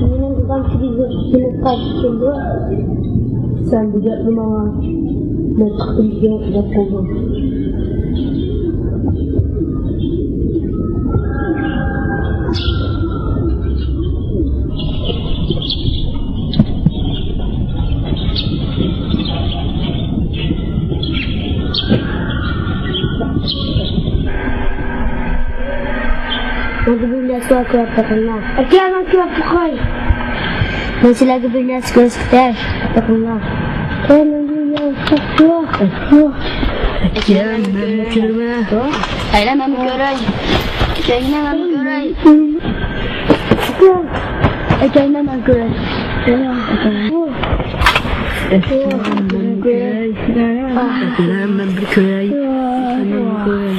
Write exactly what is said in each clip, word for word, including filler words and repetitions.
مېنىڭ دادام تېلېۋىزور كېلىپ قايتىپ كېلىدۇ. سەن بۇ گەپنى ماڭا مەن چىقتىم دېگەن گەپ بولدۇم. ماڭا بىر نەرسە كۆرۈپ بېقىڭلار. ئاكا، مەن كۆرۈپ باقاي. مەن سىلەرگە بىر نەرسە كۆرسىتەي. بېقىڭلار. ئاكا، مەن كۆرىمەن. ئەيلە، مەن كۆرەي. كەينە، مەن كۆرەي. ئەكەينە، مەن كۆرەي. ئەكەينە، مەن بىر كۆرەي. مەن بىر كۆرەي.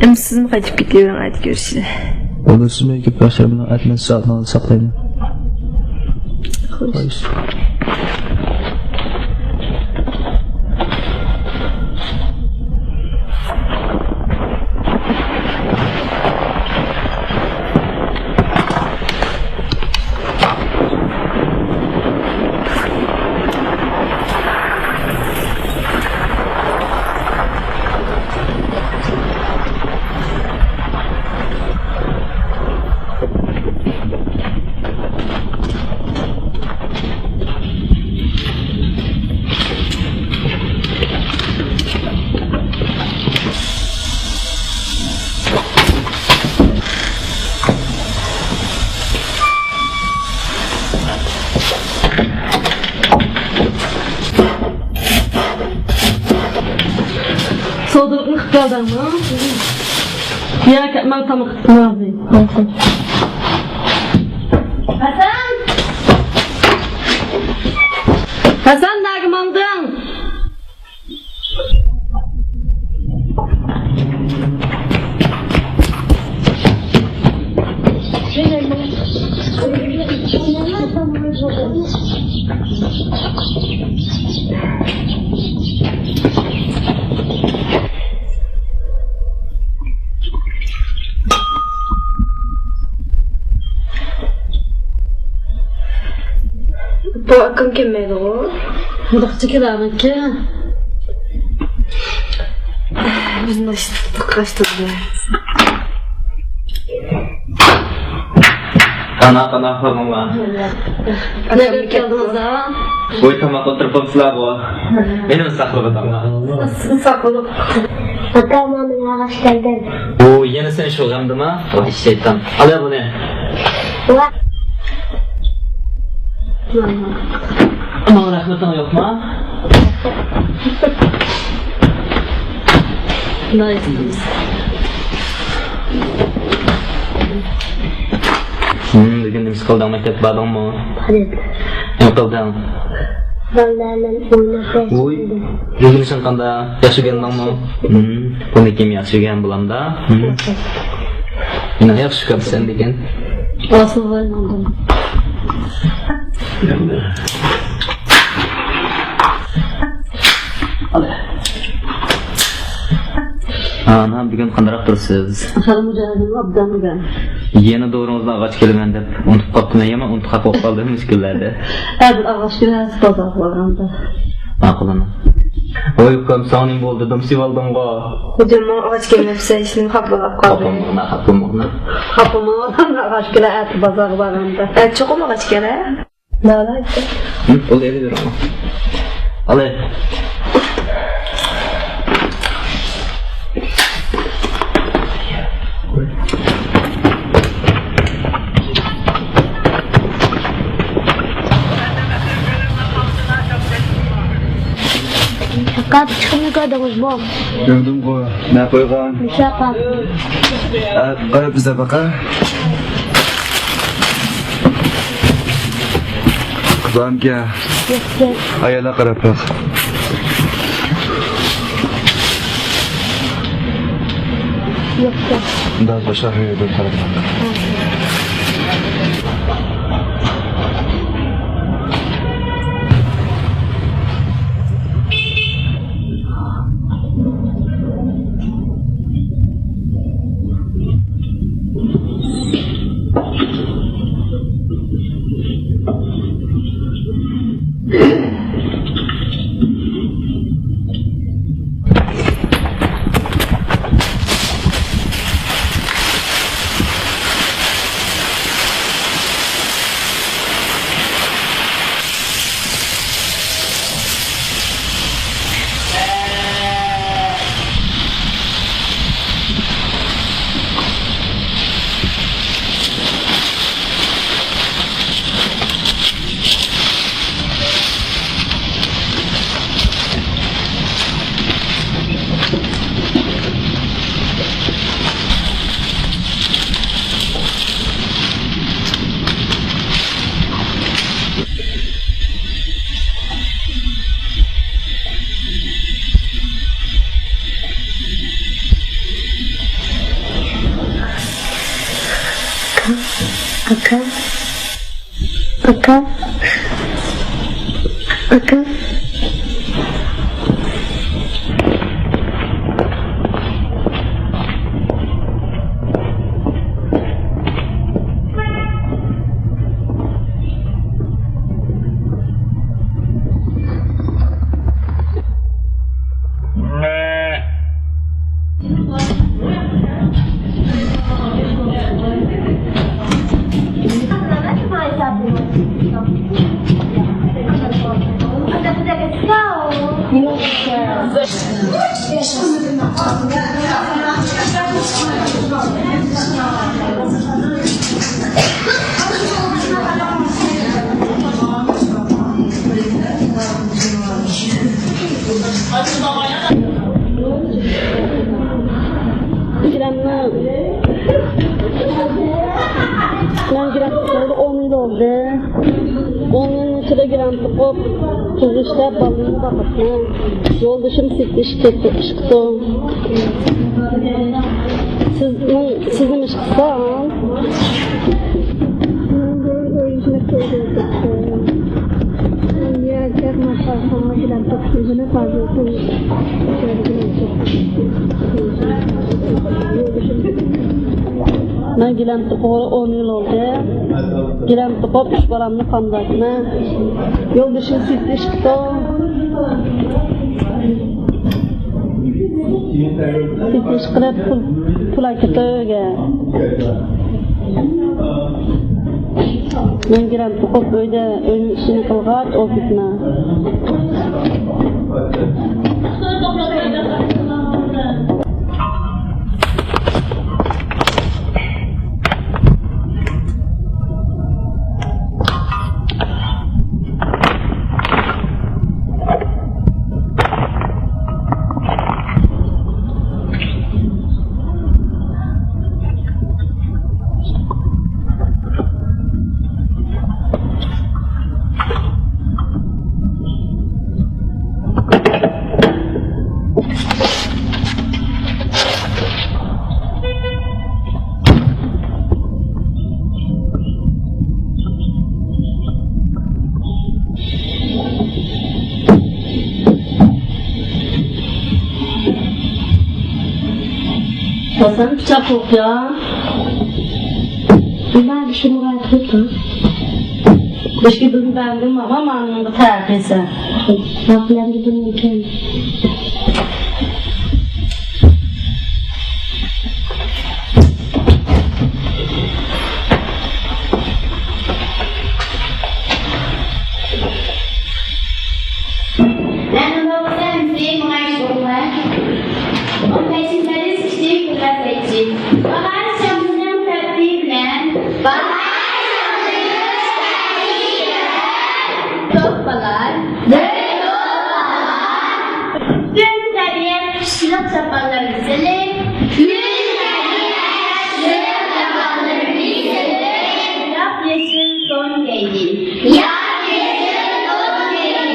ئەمدى سىزمۇ قايتىپ كېتىۋېرىڭ، ئەتە كۆرۈشىلى. بولدى، سىزمۇ كېلىپ باشلاڭ، مېنىڭ ئەتە سائىتىڭىزنى ساقلايمەن. خوش. خوش. سودىلىقنى قىلىپ كەلدىڭمۇ؟ ياكى ماڭا تاماق قىلىپ ھازىر. ھەسەن! ھەسەن، نەگە ماڭدىڭ؟ كەلمەيدىغۇ. مۇنداقچە كېلەرمىكىن؟ بىز مۇشتۇققاشتۇردى. قانا، قانا، قانا. نەگە كەلدىڭىز ھە؟ ۋوي، تاماق ئولتۇرۇپ بولۇپسىلەرغۇ. مېنىمۇ ساقلىۋېتىڭلار. ساقلىدۇق. ئاتا، مانا ئاغاچ كەلدىم. ئۇ يەنە سەن شۇ غەمدىما؟ ۋاي شەيتان. ئال بۇنى. ۋا. ماڭا رەھمىتىڭ يوقما؟ نايس. ھىم، بۈگۈن نېمە ئىش قىلدىڭ؟ مەكتەپكە باردىڭمۇ؟ بارىدۇ. نېمە قىلدىڭ؟ بالىلار بىلەن ئويناپ ۋوي، يۈرگىنىشىڭ قانداق؟ ياخشى ئۆگەندىڭمۇ؟ ھىم، بۇنى كىم ياخشى ئۆگەن بولامدا؟ ھىم. مېنىڭ ياخشى كۆرسەم دېگەن. ئاسىل بولماڭ. ئانا، بۈگۈن قانداق تۇرىسىز؟ خېلى مۇجەھىدىم ئابدان بۈگۈن. يەنە دورىڭىزنى ئاغاچ كېلىمەن دەپ ئۇنتۇپ قاپتىمەن، يامان ئۇنتۇپ قالىپ قالدىم مۇشۇ كۈنلەردە. ھازىر ئاغاچ كېلەر بازارغا بارغاندا. ماقۇل ئانا. ۋاي ئۇكام، ساڭا نېمە بولدى؟ دۈم سېۋالدىڭغۇ؟ خوجام، ماڭا ئاغاچ كەلمەپسەن، ھېچنېمە خاپا بولۇپ قالدىم. خاپا بولمىغىن، خاپا بولمىغىن. خاپا بولماڭ، ئاغاچ كېلەر، ئەتە بازارغا بارغاندا. ئەتە چوقۇم ئاغاچ كېلەر. ھىم، بولدى، ئېلىۋېرىڭ. ئالاي. ئاكا، پىچىقىمنى كۆردىڭىزمۇ؟ كۆردۈمغۇ. نە قويغان؟ مۇشۇ ئاكا. ئە، قاراپ بىزە باقا. قۇدامكە. يوقكەن. ئاياللار قاراپ باق. يوقكەن. مۇنداق باشقا يەردىن قاراپ باق. ئاكا. ئاكا. ئاكا. گىرامنىڭ، مەن گىرام تۇتقىلى ئون يىل بولدى. ئون يىلنىڭ ئىچىدە گىرام تۇتۇپ، تۈزۈشتە بالىنى باقىپتىمەن. يولدىشىم سېتىش كەتتى، ئىشقىتىم. سىزنىڭ، سىزنىمۇ ئىشقىتسا؟ گىلەم توقۇغىلى ئون يىل بولدى. گىلەم توقۇپ ئۈچ بالامنى قامدايتتىم. يولدىشىم سۈت ئىچىپتۇ. سۈت ئىچ قىلىپ پۇل، پۇل ئەكېتىدۇ ئۆيگە. مەن گىلەم توقۇپ ئۆيدە، ئۆينىڭ ئىشىنى قىلغاچ ئولتۇرۇپتىمەن. قاسان پىچاق قوق يا. بۇنداق بىر شۇمغا تۇرۇپ. بىر شۇ بىلمە بەردىم، ماما مانىڭغا تەقىسە. باقلامدى بۇنىڭكەن. باھار شامىلىنىڭ تەرتىپى بىلەن. باھار شامىلىنىڭ تەرتىپى بىلەن. توپلار. بىر توپ بالىلار. پۈتۈن تەبىئەت قىشلىق چاپانلىرىنى سېلىپ. پۈتۈن تەبىئەت قىشلىق چاپانلىرىنى سېلىپ. ياپيېشىل تون كىيدى. ياپيېشىل تون كىيدى.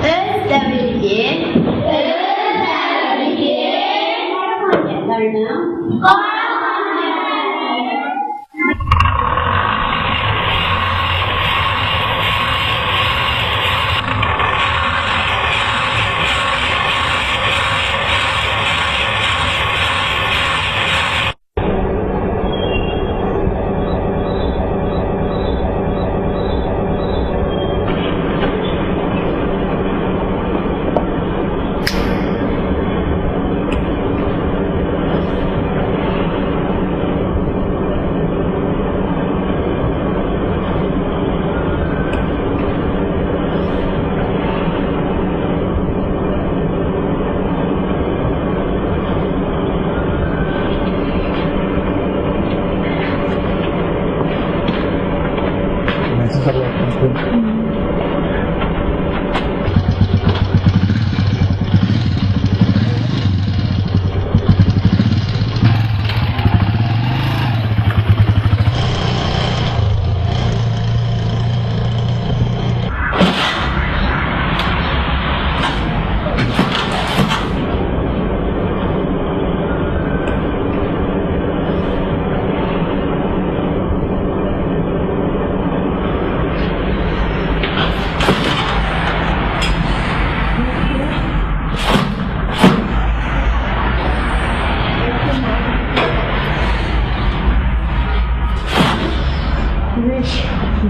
ئۆز دەۋرىدىكى، ئۆز دەۋرىدىكى قارا خانىيەتلەرنىڭ، قارا خانىيەتلەرنىڭ.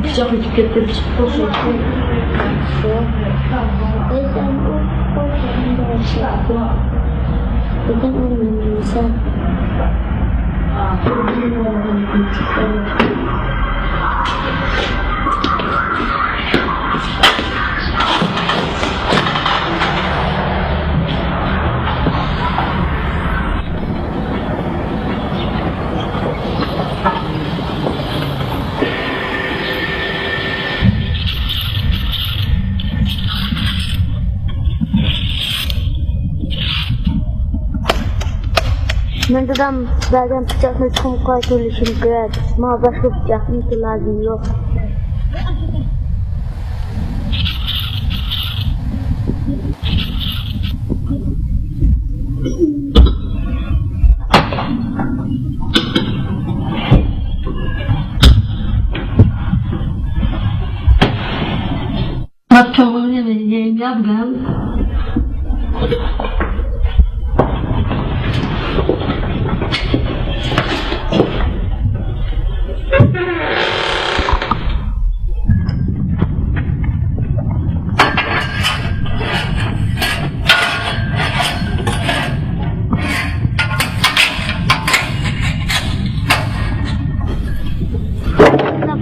پىچاق ئۆتۈپ كەتتى، پىچاق توسۇلدى. مەن دادام بەرگەن پىچاقنى تۇخۇم قايتۇرۇشۇم كېرەك. ماڭا باشقا پىچاقنىڭ لازىمى يوق.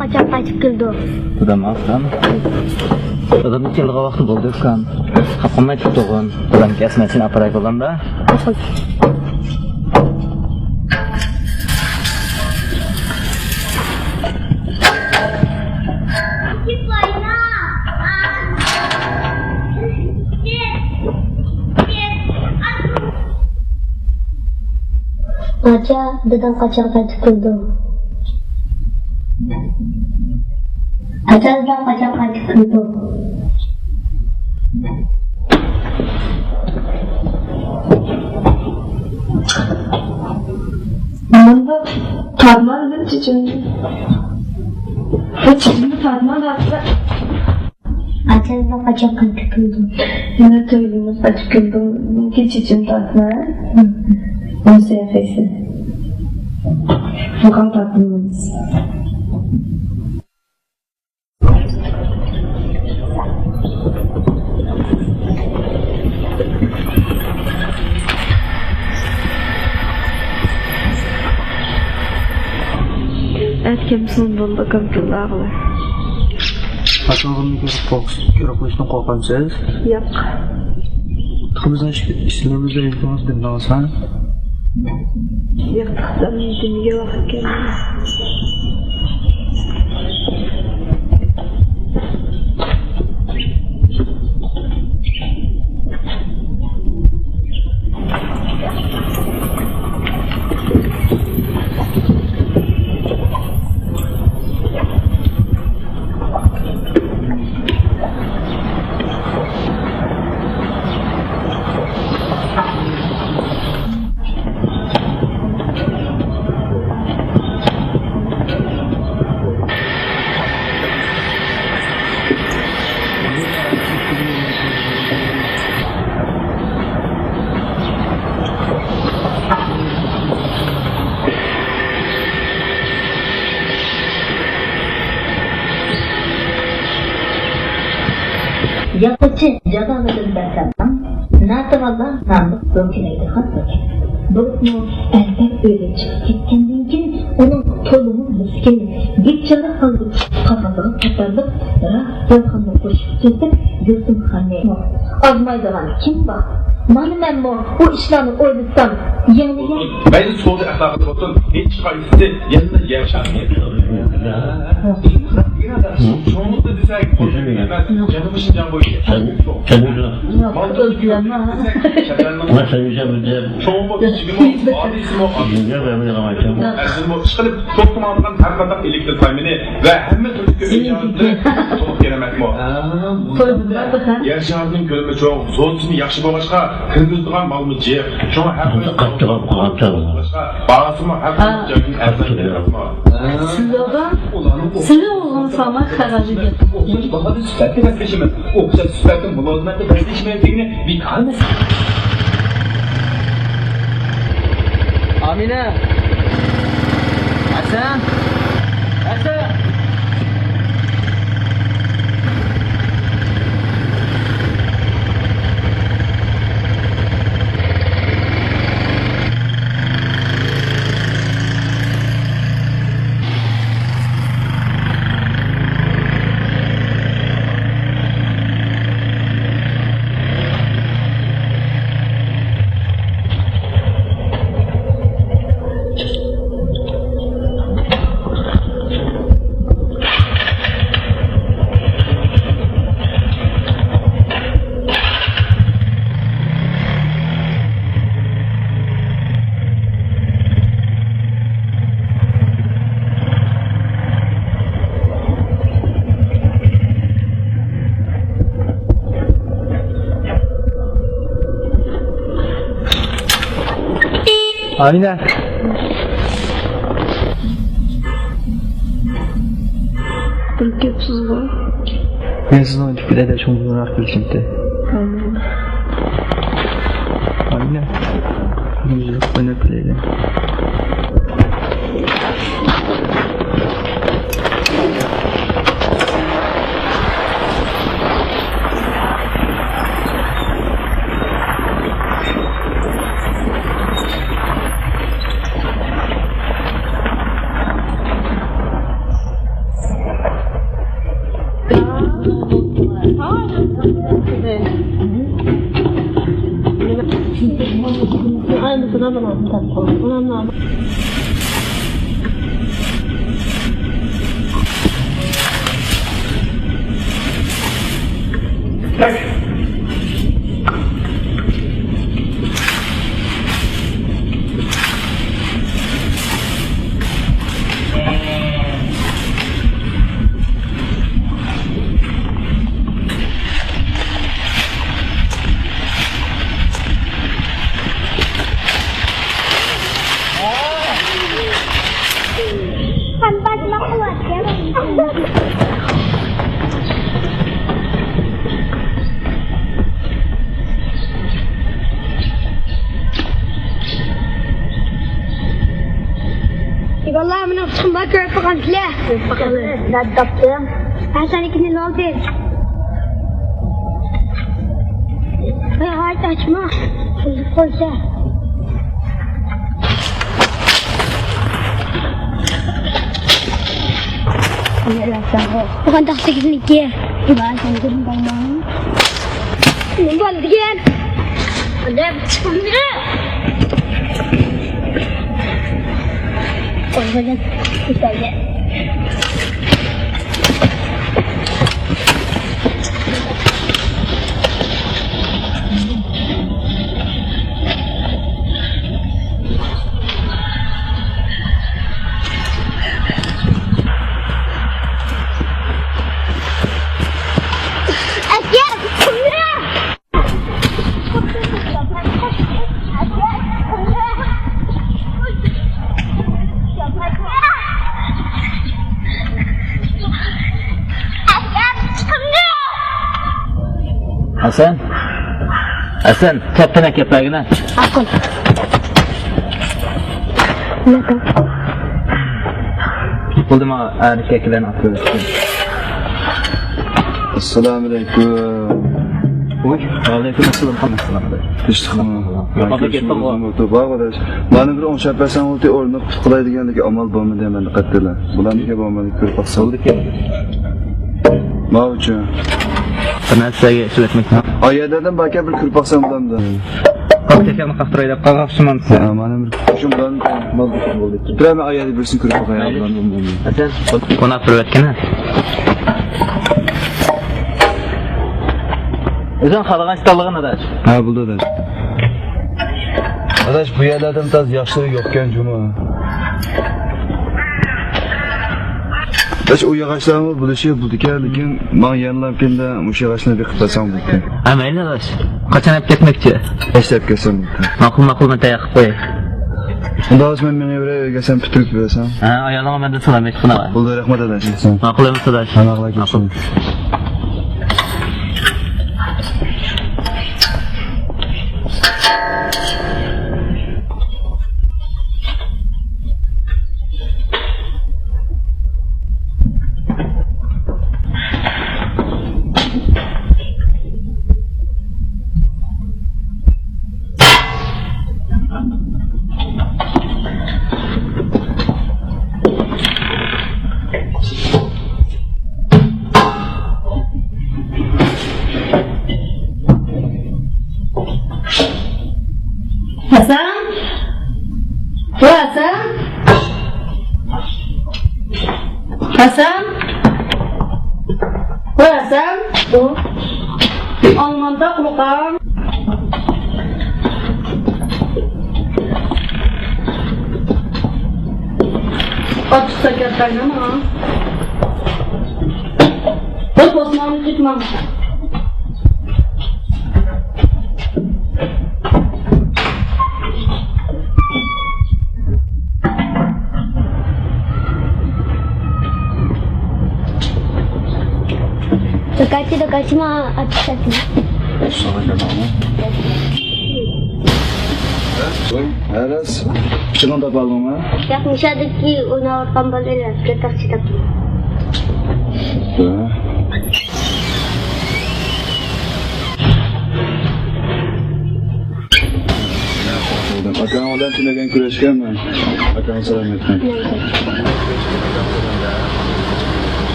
قاچان قايتىپ كېلىدۇ؟ دادام ئاخشام. دادامنىڭ كېلىدىغان ۋاقتى بولدى، ئۇكام. خاپا بولماي كېلىپ تۇرغىن. دادام كەلسە مەن سېنى ئاپىراي بولامدا. ئاچا، داداڭ قاچان قايتىپ كېلىدۇ؟ ئاچا، داداڭ قاچان قايتىپ كېلىدۇ؟ مۇنداق تارتمايدۇ چېچىمنى. بۇ چېچىمنى تارتمايدۇ. ئاچا، داداڭ قاچان قايتىپ كېلىدۇ؟ يەنە تۆت يىلدىن قايتىپ كېلىدۇ. مېنىڭكى چېچىم تارتما. ئۇنىسى ياخشىسى. بۇقام تارتمايمىز. ئەتكەمسۇن بولدى، كومپيۇتېرغا. ئاشۇنىڭ كۆرۈپ قورق-، كۆرۈپ قويۇشتىن قورقامسىز؟ ياق. تۇخۇمىزنىڭ ئىش-، ئىشلىرىمىزدا يۈكىڭىز دېمىدىڭىز، ھە؟ ياق، تۇخۇم دېمىگەن ۋاقىت كەلدى. يازغۇچى جالالىدىن بەسەمنىڭ ناتىۋانلار ناملىق بىر كۈنەيلىك خاتلىرى. بولۇپمۇ ئەلبەر ئۆيدىن چىقىپ كەتكەندىن كېيىن ئۇنىڭ تولىمۇ مىسكىن، بىچارە ھالدا چىقىپ قالغانلىقى قاتارلىق راست گۆھەرنى قوشۇپ كېتىپ، گۈلسۈمخاننى ئازمايدىغان كىم بار؟ مانا مەنمۇ ئۇ ئىشلارنى ئويلىسام يېڭىلىگەن. مەيلى سودا ئەخلاقىدا بولسۇن، ھېچقايسىسى يەنىلا يەر شارىنى. شۇڭلۇقتا دېسەك، ئەمەس، جەنۇبىي شىنجاڭ بويىچە. شۇڭا بۇ كىچىكىمۇ، ئاددىيسىمۇ، ئەرزىمۇ، ئىشقىلىپ توختىمايدىغان ھەر قانداق ئېلېكتر تايمىنى ۋە ھەممە تۈردىكى ئۆي-جايلىرى تولۇق كېلەمەكمۇ. يەر شارىنىڭ كۆلىمى چوڭ، زونىسىمۇ ياخشى بولغاچقا، كىرگۈزىدىغان مالمۇ جىق. شۇڭا ھەر قايسى باھاسىمۇ ھەر قايسى جايدىن ئەرزان كېلەمەكمۇ. سىلەرگە، سىلەر ئوغلۇڭلارغا خەۋەرلىك گەپ. ئوخشاش باھادا سۈپەتنى بەسلىشىمىز، ئوخشاش سۈپەتتە مۇلازىمەتنى بەسلىشىمىز دېگىنى بىكار مەسىلە. ئامىنە! ھەسەن! ھەسەن! ئاينە. بىر گەپ سىزگە. مەن سىزنىڭ ئۆتۈپ كېتەي دەپ شۇڭا ئۇزۇنراق كېلىشىمتى. ئاينە. ئاينە. يۈزلۈك ئويناپ كېلەيلى. ئىباللا، مېنىڭ تۇخۇملار كۆرۈپ باققانسىلەر؟ كۆرۈپ باقىمەن. نەدەپتىڭ؟ ھە، سەنىڭكىنى نولدى. ھاي، ھاي، ئاچما. قويسا. بۇ قانداق سەككىزنىڭكى؟ نېمە بولدىكەن؟ ھەسەن! ھەسەن! كەتتىن ئەكەپ بەرگىنە. بولدى، ماڭا ئەركەكلەرنى ئاپىرىۋەتسۇن. ئەسسالامۇئەلەيكۇم. ۋەئەلەيكۇم ئەسسالام. ھەممە سالام. تىنچلىقمۇ؟ مانا بىر ئوڭشاپ بەرسەڭ بولدى، ئورنىنى پۇت قىلاي دېگەندىكى ئامال بولمىدى مەندە قەتئىيلا. بۇلارنىڭكى بولمىدى، كۆرۈپ باقسام. بولىدىكەن. ماۋۇچۇ. بىر نەرسىلەرگە ئىشلەتمەكچى. ئايەدەدىن باركەن بىر كۆرۈپ باقسام بولامدۇ؟ قاق تېكەمنى قاقتۇراي دەپ قالغان شۇمان دېسە. ھە، مانا بىر شۇ بىلەن مال بولدى. بىرەر مەن ئايەدە بىرسىنى كۆرۈپ باقاي. مەيلى. ئۇنى ئاپىرىۋەتكىنە. ئۆزۈڭ خالىغان ئىشتانلىغىن ئاداش. ھە، بولدى ئاداش. ئاداش، بۇ يەرلەردىن تاز ياخشىلىرى يوقكەن جۇمۇ. ئاداش، ئۇ ياغاچلارمۇ بولۇشى بولىدىكەن، لېكىن ماڭا يەنىلا كېيىندە مۇشۇ ياغاچلارنى بېقىپ بەرسەڭ بولىدىكەن. ھە، مەيلى ئاداش. قاچان ئەپ كەتمەكچى؟ ئەسلەپ كەلسەم بولىدىكەن. ماقۇل، ماقۇل، مەن تەييار قىلىپ قوياي. ئۇنداق بولسا مەن مېڭىۋېرەي، ئۆيگە سەن پۈتتۈرۈپ بېرەسەن. ھە، ئايالىڭغا مەندىن سالام ئېيتقىنا. بولدى، رەھمەت ئاداش. ماقۇل ئەمەس ئاداش. ھە، ماقۇل. ھەسەن! ۋە ھەسەن! ھەسەن! ۋە ھەسەن! ئالماندا قۇلىقىڭ. ئاچچىق شېكەر قاينىما. بىر پوسماننى تۇتماڭ. قاچما ئاتۇشاتمەن. ۋاي، ھەرەس. پىچىقىڭ تاپالدىڭمۇ؟ ياق، مۇشۇ يەردىكى ئويناۋاتقان بالىلار بىر تاخچا تاپتىم. ھە. ئاكاڭ بىلەن تۈنۈگۈن كۆرۈشكەنمەن. ئاكاڭ سالام ئېيتقىن.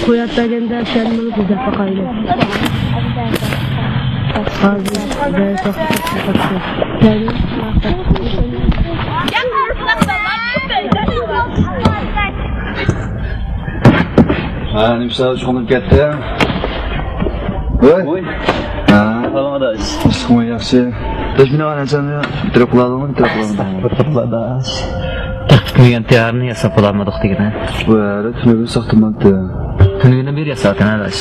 قويۇپ بەرگەندە سەن مېنى گۈزەپ باقايلى. ھازىر بەش ۋاقىت چىقىپتۇ. ھە، نېمە ئىشلار چوقۇنۇپ كەتتى؟ ۋوي. ۋوي. ھە. سالام ئاداش. ئىشقىمۇ ياخشى. ئاداش، مېنىڭ ئانام سەننى ئېتىراپ قىلالىدىڭمۇ؟ ئېتىراپ قىلالىدىڭمۇ؟ ئەستەغپۇرۇللا ئاداش. تېخى پۈتمىگەن تىيارنى ياساپ بولالمىدۇق دېگىنە. ۋە، تۈنۈگۈن ساختىمانتى. تۈنۈگۈندىن بېرى ياساۋاتىمەن ئاداش.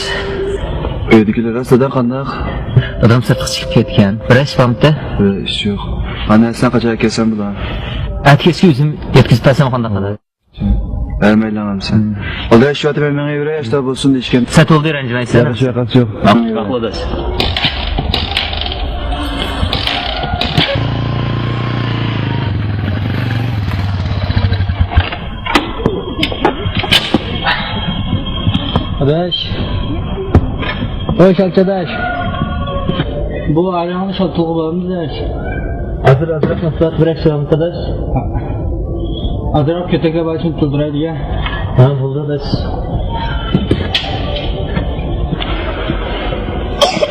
ئۆيدىكىلەر ئاداش، داداڭ قانداق؟ دادام سىرتقا چىقىپ كەتكەن. بىر ئىش بارمىتى؟ يوق، ئىش يوق. ئانا، سەن قاچان كەلسەم بولا؟ ئەتە كەچكە ئۆزۈم يەتكۈزۈپ بەرسەم قانداق قىلىدۇ؟ بەرمەيلا ئەمسە. ئالدى ئىشلىۋاتىمەن، مېڭىۋېرە، ئاشتا بولسۇن دېيىشكەن. سەت بولدى، رەنجىمەيسەن. ياخشى، ياخشى. ماقۇل، ماقۇل ئاداش. ئاداش. ۋوي، شالچى ئاداش. بۇ ئارىڭنى شالتىلغا بولامدۇ ئاداش؟ ھازىر ئازراق مەھسۇلات بېرەك سالام ئاداش. ئازراق كۆتەكلەپ ئالسۇن تۇلدۇراي دېگەن. ھە، بولدى ئاداش.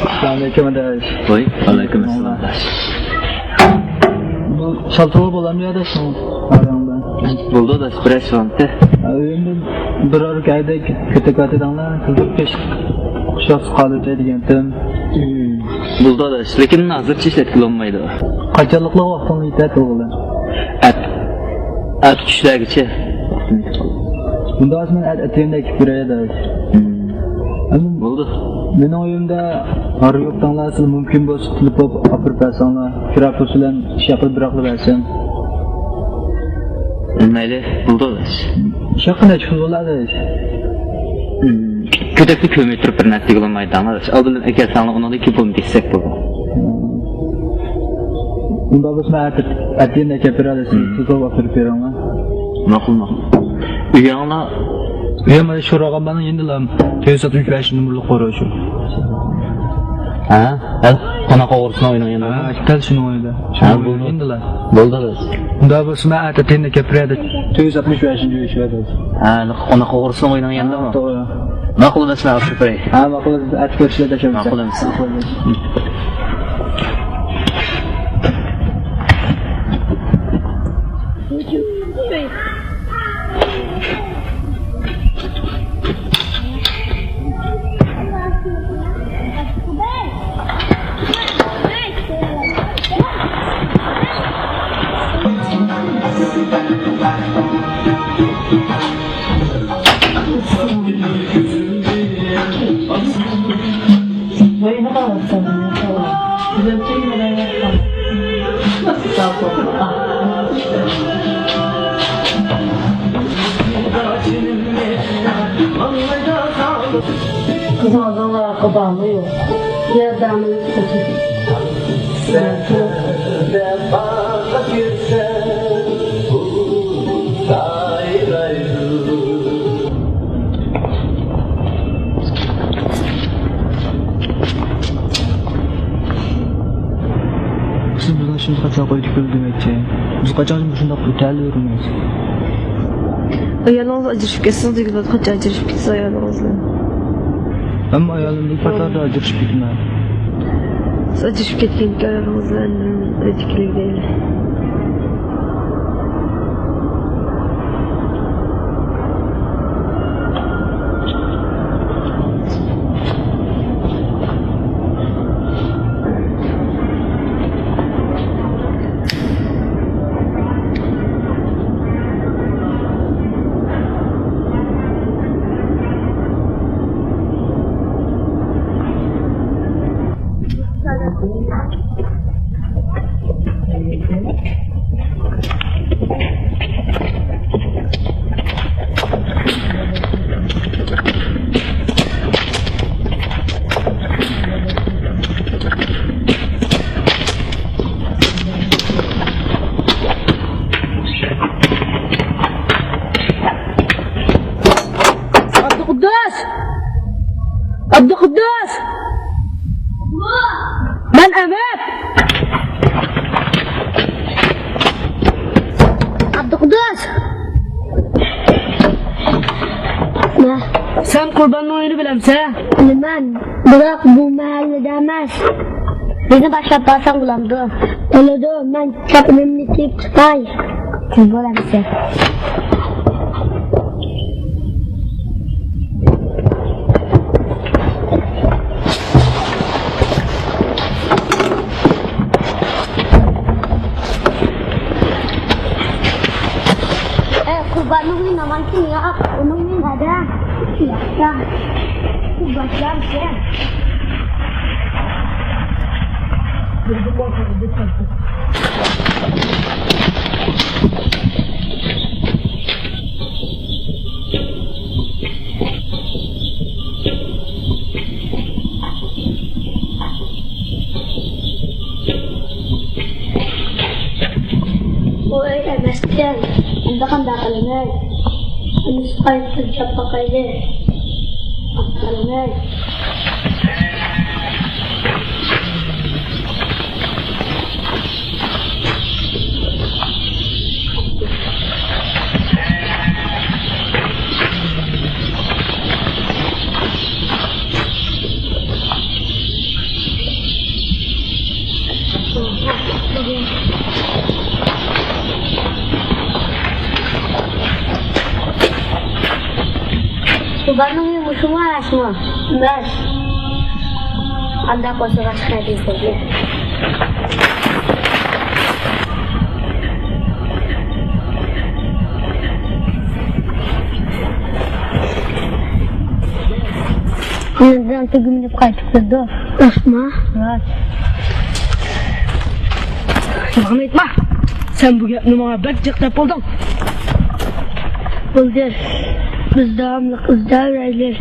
ئەسسالامۇئەلەيكۇم ئاداش. ۋوي، ۋەئەلەيكۇم ئەسسالام ئاداش. بۇ شالتىلغا بولامدۇ ئاداش؟ ئارىڭدا. بولدى ئاداش، بىرەر سالامتى. ئۆيۈمدە بىر ئارا كەيدە كۆتەكلەۋاتىدىڭلار، كۆزۈم قىش قۇشاق قالدى دېگەنتىم. بولدى ئاداش، لېكىن ھازىرچە ئىشلەتكىلى بولمايدۇ. قاچانلىقلا ۋاقتىڭ يېتەر تۇرغىلى. ئەت. ئەتە چۈشلەرگىچە. بۇنداق مەن ئەت-، ئەتىگەندە ئەكىپ بېرەي ئاداش. بولدى. مېنىڭ ئۆيۈمدە ھارۋا يوق دەڭلار، سىلەر مۇمكىن بولسا تېلېفون ئاپىرىپ بەرسەڭلار، كىرا پۇل بىلەن ئىش ھەققىدە بىراقلا بەرسەم. مەيلى، بولدى ئاداش. ئىش ھەققى نەچچە پۇل بولىدۇ ئاداش؟ كۆتەكتە كۆرمەي تۇرۇپ بىر نەرسە دېگىلى بولمايدۇ ئاداش. ئالدىن ئەكەلسەڭلار، ئۇنىڭدىن كېيىن پۇلنى دېسەك بولىدۇ. ئۇنداق بولسا مەن ئەتە، ئەتىگەن ئەكەپ بېرەلەيسىز، تېلېفون ئاپىرىپ بېرىڭلار. ماقۇل، ماقۇل. ئۆيۈڭلار؟ ئۆيۈم مانا شورالغان بالىنىڭ يېنىدا، تۆت يۈز ئاتمىش بەشىنچى نومۇرلۇق قورۇ شۇ. ھە؟ ھە؟ قوناق ئوغرىسىنىڭ ئۆيىنىڭ يېنىدا. ھە، دەل شۇنىڭ ئۆيىدە. ھە، بولدى. يېنىدا. بولدى، بولدى. ئۇنداق بولسا مەن ئەتە تېنىنى كەپ بېرەي. تۆت يۈز ئاتمىش بەشىنچى ئۆي شۇ يەردە. ھە، قوناق ئوغرىسىنىڭ ئۆيىنىڭ يېنىدىمۇ؟ ھە، توغرا. ماقۇل، مەسىلەن، ئاپىرىپ بېرەي. ھە، ماقۇل، ئەتە كۆرۈشىمىز. ماقۇل ئەمىسە. قىزىڭىزنىڭ ۋاراقى بارمۇ يوق؟ ياردەمىڭىز قىلسۇن. سىز بىزنى شۇنداق قاچان قويۇپ كېلىدۇ دېمەكچى؟ بىز قاچان مۇشۇنداق ئۆتەلىۋېرىمىز؟ ئايالىڭىز ئاجرىشىپ كەتسىڭىز دېگىنىڭىز، قاچان ئاجرىشىپ كېتىسىز ئايالىڭىز بىلەن؟ مەن ئايالىم بىلەن پاتاردا ئاجرىشىپ كېتىمەن. سىز ئاجرىشىپ كەتكەندىكىن ئايالىڭىز بىلەن ئۆيدىكىلەر دەيلى. قۇددۇس! ئابدۇقۇددۇس! مەن ئەمەت! ئابدۇقۇددۇس! نە؟ سەن قۇرباننىڭ ئۆيىنى بىلەمسەن؟ بىلىمەن، بىراق بۇ مەھەللىدە ئەمەس. بىزنى باشلاپ بارساڭ بولامدۇ؟ بولىدۇ، مەن چاپىنىمنى كىيىپ چىقاي. بولامسەن؟ ئە، قۇرباننىڭ ئۆيى نامانكىن ياق، ئۇنىڭ ئۆيى نەدە؟ ياقتا. بۇ باشلامسەن؟ بۇ ئۆي ئەمەسكەن. ئەمدى قانداق قىلىمىز؟ ئۇنى سىقايتىپ تىلكەپ باقايلى. قانداق قىلىمىز؟ قۇرباننىڭ ئۆيى مۇشۇمۇ ئەمەسمۇ؟ ئەمەس. ئانداق بولسا باشقا يەردىن كۆرگىلى. يەنە بىرەر تۈگمىنى قايتىپ كىردۇ. راستمۇ؟ راست. يالغان ئېيتما. سەن بۇ گەپنى ماڭا بەك جىق دەپ بولدۇڭ. بولدى. بىز داۋاملىق ئىزدەۋېرەيلى.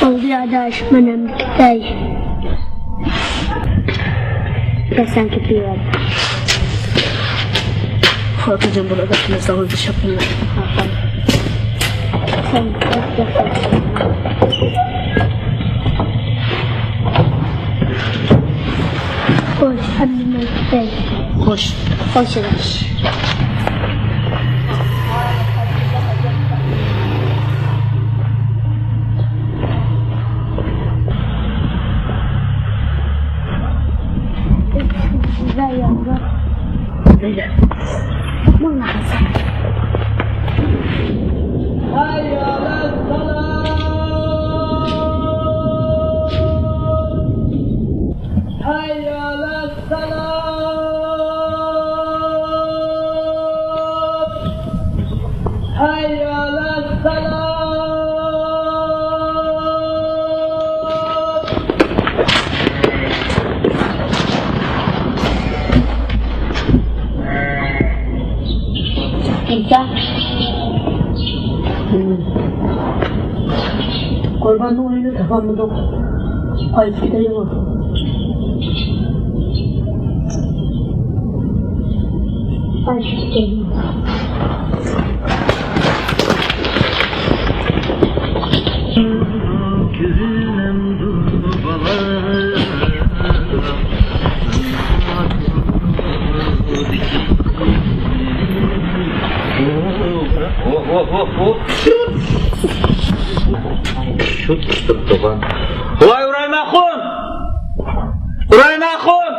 بولدى ئاداش، مەن ئەمدى كېتەي. بەس سەن كېتىۋەر. خاتىرجەم بول ئاداش، مەن ساڭا ئۆزۈم شاپىمەن. سەن خوش، ئەمدى مەن كېتەي. خوش. خوش ئاداش. قۇرباننىڭ ئۆيىنى تاپالمىدۇق. قايتىپ كېتەيلى. قايتىپ كېتەيلى. شۇ تۇتۇپ تۇرغان. ۋاي، ئۇرايمەن خۇن! ئۇرايمەن خۇن!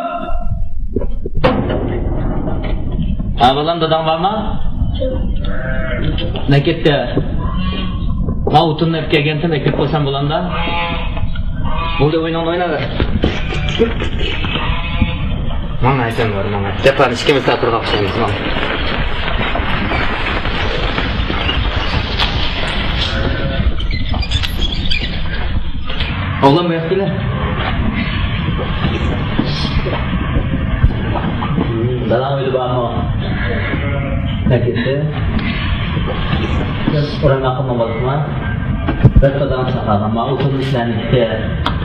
ھە، بالام، داداڭ بارمۇ؟ نە كەتتى؟ ما ئوتۇننى ئەپ كەلگەنتىم، ئەكىرىپ قويسام بولامدا؟ بولدى، ئويناڭنى ئويناۋەر. ماڭا ئەسەن بار، ماڭا. جاپانى ئىككىمىز تارتىدىغان ئوخشايمىز، ماڭا. ئوغلۇم، بۇياققا كېلە. داداڭ ئۆيدە بارمۇ؟ كەتتى. ئۇرۇنماققا بولدۇڭما؟ بىر داداڭ چاقالغان. ماڭا ئۇتۇلمىش سىلەرنىڭكى.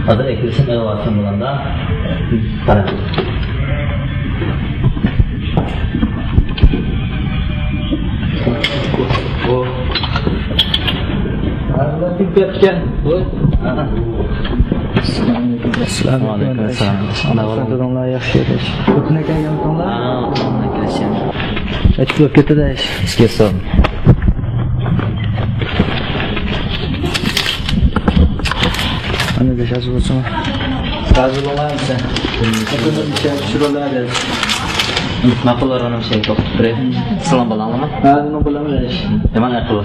ھازىر ئەكىلسەم ئېلىۋالسۇن بولامدا. قارا. ئۇ. ھازىر كىم كەپتىكەن؟ ئۇ. ئەسسالامۇ ئەلەيكۇم. ئەسسالامۇ ئەلەيكۇم. ئەسسالام. ئانا بالام. تۇرۇڭلار، ياخشى. ئوتۇن ئەكەلگەنمىسىڭلار؟ ئانا، ئوتۇن ئەكەلگەن. ئەتىپ بولۇپ كەتتى-دە ئىش. ئىچكە سال. ئانا، بەش ئاز بولسۇن. رازى بولغان سەن. بۈگۈن ئىشەن چۈشۈرۈلە دەپ. ماقۇل، ئورۇنۇم شەيخ ئوقۇپ بېرەي. سالام بالاڭلىمۇ؟ ھە، نېمە بىلەمەن. يامان ئەقىل.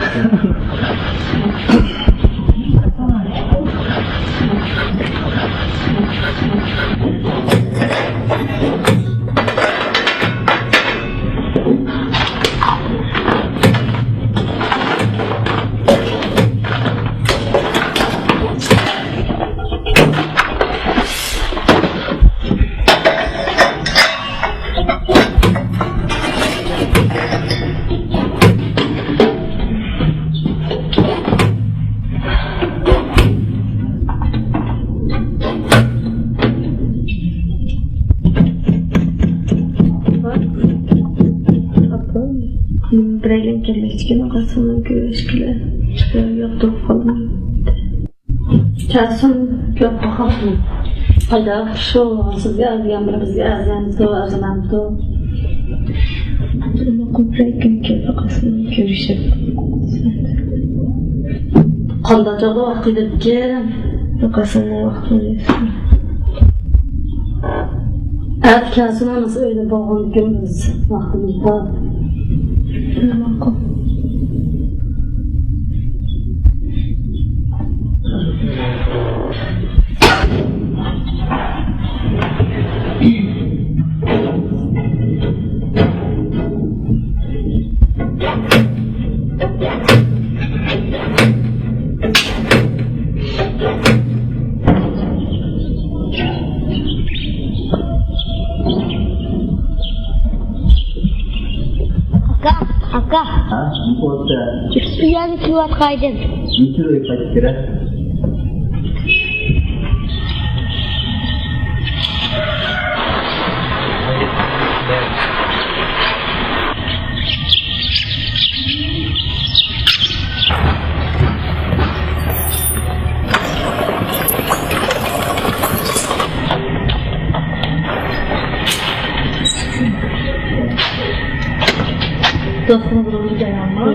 بىرەيلەن كەلمەكچىكەن، قاسىمنىڭ كۆرۈشكىلى يوق، تۇرۇپ قالدىم. كەلسۇن، كۆرۈپ باقاقمۇ؟ قايدا؟ شۇ سىزگە ئەرزىگەن بىر بىزگە ئەرزىگەنمىدۇ، ئەرزىمەمدۇ؟ ماقۇل، بىر كۈن كېلىپ باقاسىز، كۆرۈشۈپ. قانداق چاغدا ۋاقتى دەپكىن؟ باقاسىز، ۋاقتى. ئەتە كەلسۇن، ئانىسى ئۆيدە بولغاندىكىن بىز ۋاقتىمىز بار. ماقۇل. ئاكا، ئاكا. ھە؟ نېمە بولدى؟ ئۇياققا كېلىۋاتقايدىم. نېمە ئۆيگە قايتىپ كىرە؟ دوستۇڭ بىلەن جاياڭمۇ؟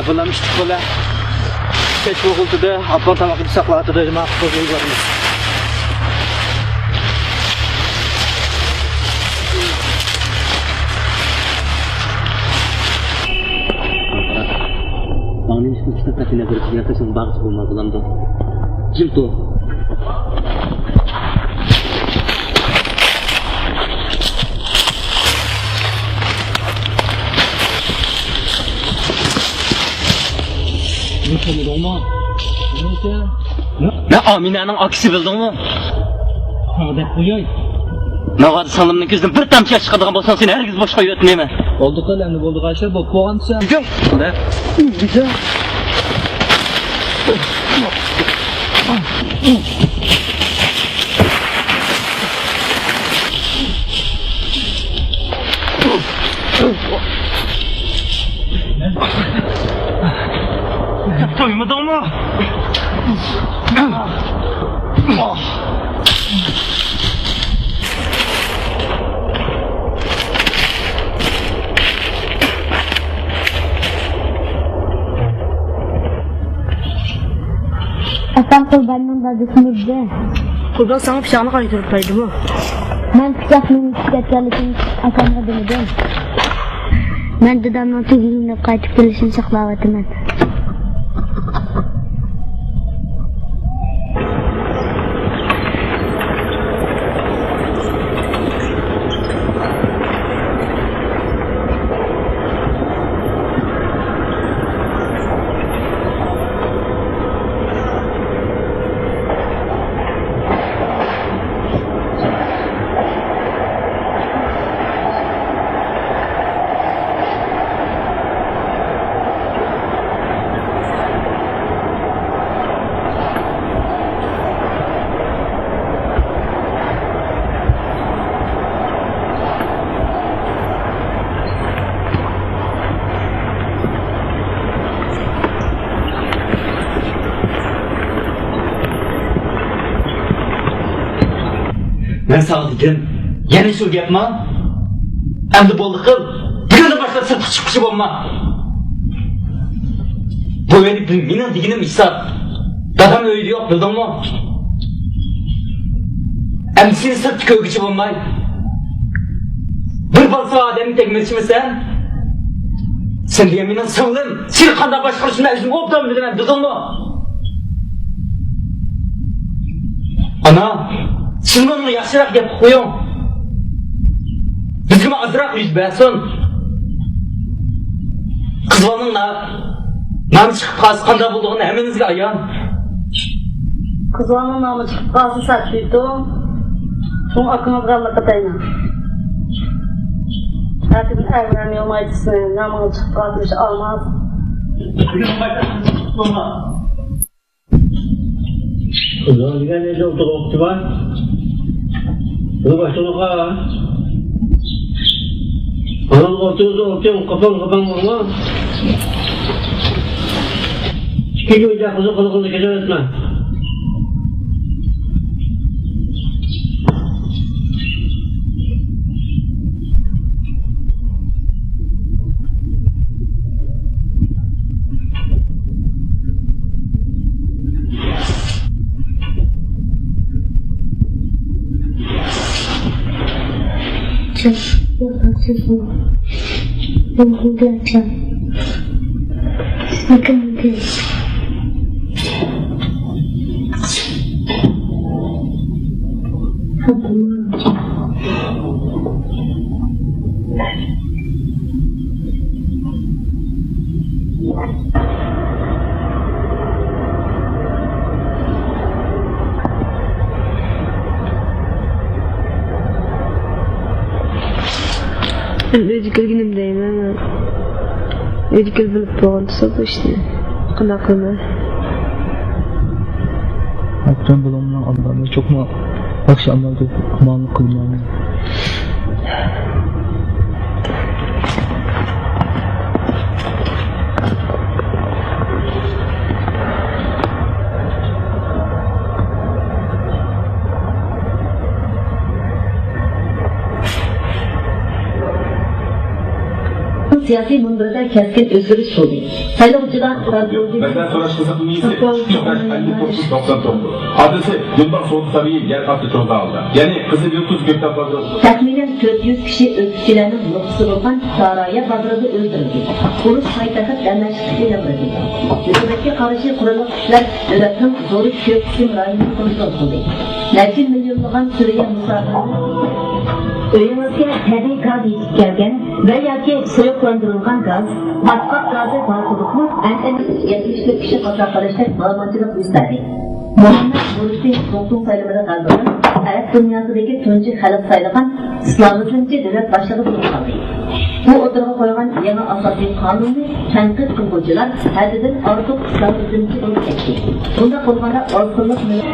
بالام ئىشتىك بولە. كەچ بولغۇلتىدى، ئاپام تاماق ئېتىپ ساقلاۋاتىدۇ، ماڭا قىزىل بارمىز. ماڭا نېمىشقا كىتاب تەرەپكە نەزەر قىلىپ ياتىسىڭ، باغچە بولماي بولامدۇ؟ جىم تۇر. بۇنى تونۇدۇڭمۇ؟ نېمىشقا؟ مەن ئامىنەنىڭ ئاكىسى، بىلدىڭمۇ؟ ساڭا دەپ قوياي. ناۋادا سىڭلىمنىڭ كۆزىدىن بىر تامچە ياش چىقىدىغان بولساڭ، سېنى ھەرگىز بوش قويۇۋەتمەيمەن. بولدى قىل، ئەمدى بولدى، ئاشۇ بولۇپ بولغانچە. تويمىدىڭمۇ؟ ئاپام قۇرباننىڭ دادىسىنى ئۇردى. قۇربان ساڭا پىچاقنى قايتۇرۇپ بەردىمۇ؟ مەن پىچاقنىڭ ئۆچۈپ كەتكەنلىكىنى ئاپامغا دېمىدىم. مەن دادامنىڭ تېزلا يېنىپ قايتىپ كېلىشىنى ساقلاۋاتىمەن. مەن ساڭا دېدىم، يەنە شۇ گەپما؟ ئەمدى بولدى قىل، بۈگۈندىن باشلاپ سىرتقا چىققۇچى بولما. بۇ ئۆيدە مېنىڭ دېگىنىم ھېساب. دادام ئۆيدە يوق، بىلدىڭمۇ؟ ئەمدى سېنى سىرتتا كۆرگۈچى بولماي. بىر بالىسى بار ئادەمنى تەگمەكچىمىسەن؟ سەن دېگەن مېنىڭ سىڭلىم، سېنى قانداق باشقۇرۇشنى مەن ئۆزۈم ئوبدان بىلىمەن، بىلدىڭمۇ؟ ئانا، سىزمۇ ئۇنىڭغا ياخشىراق گەپ قىلىپ قويۇڭ. بىزگىمۇ ئازراق يۈز بەرسۇن. قىز بالىنىڭ نا-، نامى چىقىپ قالسا قانداق بولىدىغىنى ھەممىمىزگە ئايان. قىز بالىنىڭ نامى چىقىپ قالسا سەت دەيدۇ. شۇڭا ئاكىڭىزغا ئاللا قاتايمەن. ئەتىگۈن ئەگرەم يومايتىسىنى نامىڭىز چىقىپ قالسا ئىش ئالماس. زورلىگەن ئىدى، ئولتۇرۇپ بار. بۇ باشلىققا. ئانام ئولتۇرىدۇ، ئولتۇرۇڭ، قاپاڭ، قاپاڭ بولما. ئىككىنچى ئويۇنچاق قىزىق قىلىقىڭدا كېچىۋەتمە. مەن ئۆيگە كىرگىنىم دەيمەن. ئۆيگە كىرىپ بىلىپ بولغان تۇرسا بۇ ئىشنى قانداق قىلىمەن؟ ئاپتونوم بولۇڭنىڭ ئامالى چوقۇم ياخشى ئامال دەپ گۇمانلىق قىلمايمەن. سىياسىي مۇنبىرىدە كەسكىن ئۆزگىرىش بولدى. سايلىغۇچىلار رادىيولوگىيە، مەسىلەن، سوراش قىزىق نومۇرى ئىككى ئۈچ بەش ئەللىك توققۇز توقسان توققۇز. ئادرېسى دىلباغ سودا سارىيى، يەر ئاستى چوڭ زاۋالدا. يەنى قىزىل يۇلتۇز كۆكتات بازىرى. تەخمىنەن تۆت يۈز كىشى ئۆتكۈچىلەرنىڭ نوپۇسى بولغان سارايا بازىرىدا ئۆلتۈرۈلدى. ئۇرۇش پايتەخت دەمەشقتە ئېلان بېرىلدى. ھۆكۈمەتكە قارشى قوراللىق كۈچلەر دۆلەتنىڭ زورى كۆپ قىسىم رايونىنى كونترول قىلدى. نەچچە مىليونلىغان سۈرىيە مۇساپىرىنى ئۆيىڭىزگە تەبىئىي گاز يېتىپ كەلگەن ۋە ياكى سۇيۇقلاندۇرۇلغان گاز، پاسپورت گازى بار بولۇپمۇ، ئەنئەنە يەتمىش تۆت كىشى قازا قىلىشتەك ئالاھىدىلىك يۈز بەردى. مۇھەممەد مۇرسى زۇڭتۇڭ سايلىمىدا غەلىبە قازانغان ئەرەب دۇنياسىدىكى تۇنجى خەلق سايلىغان ئىسلامىزمچى دۆلەت باشلىقى بولۇپ قالدى. ئۇ ئوتتۇرىغا قويغان يېڭى ئاساسىي قانۇننى تەنقىد قىلغۇچىلار ھەددىدىن ئارتۇق ئىسلامىزمچى بولۇپ كەتتى. بۇنداق بولغاندا ئاز سانلىق مىللەت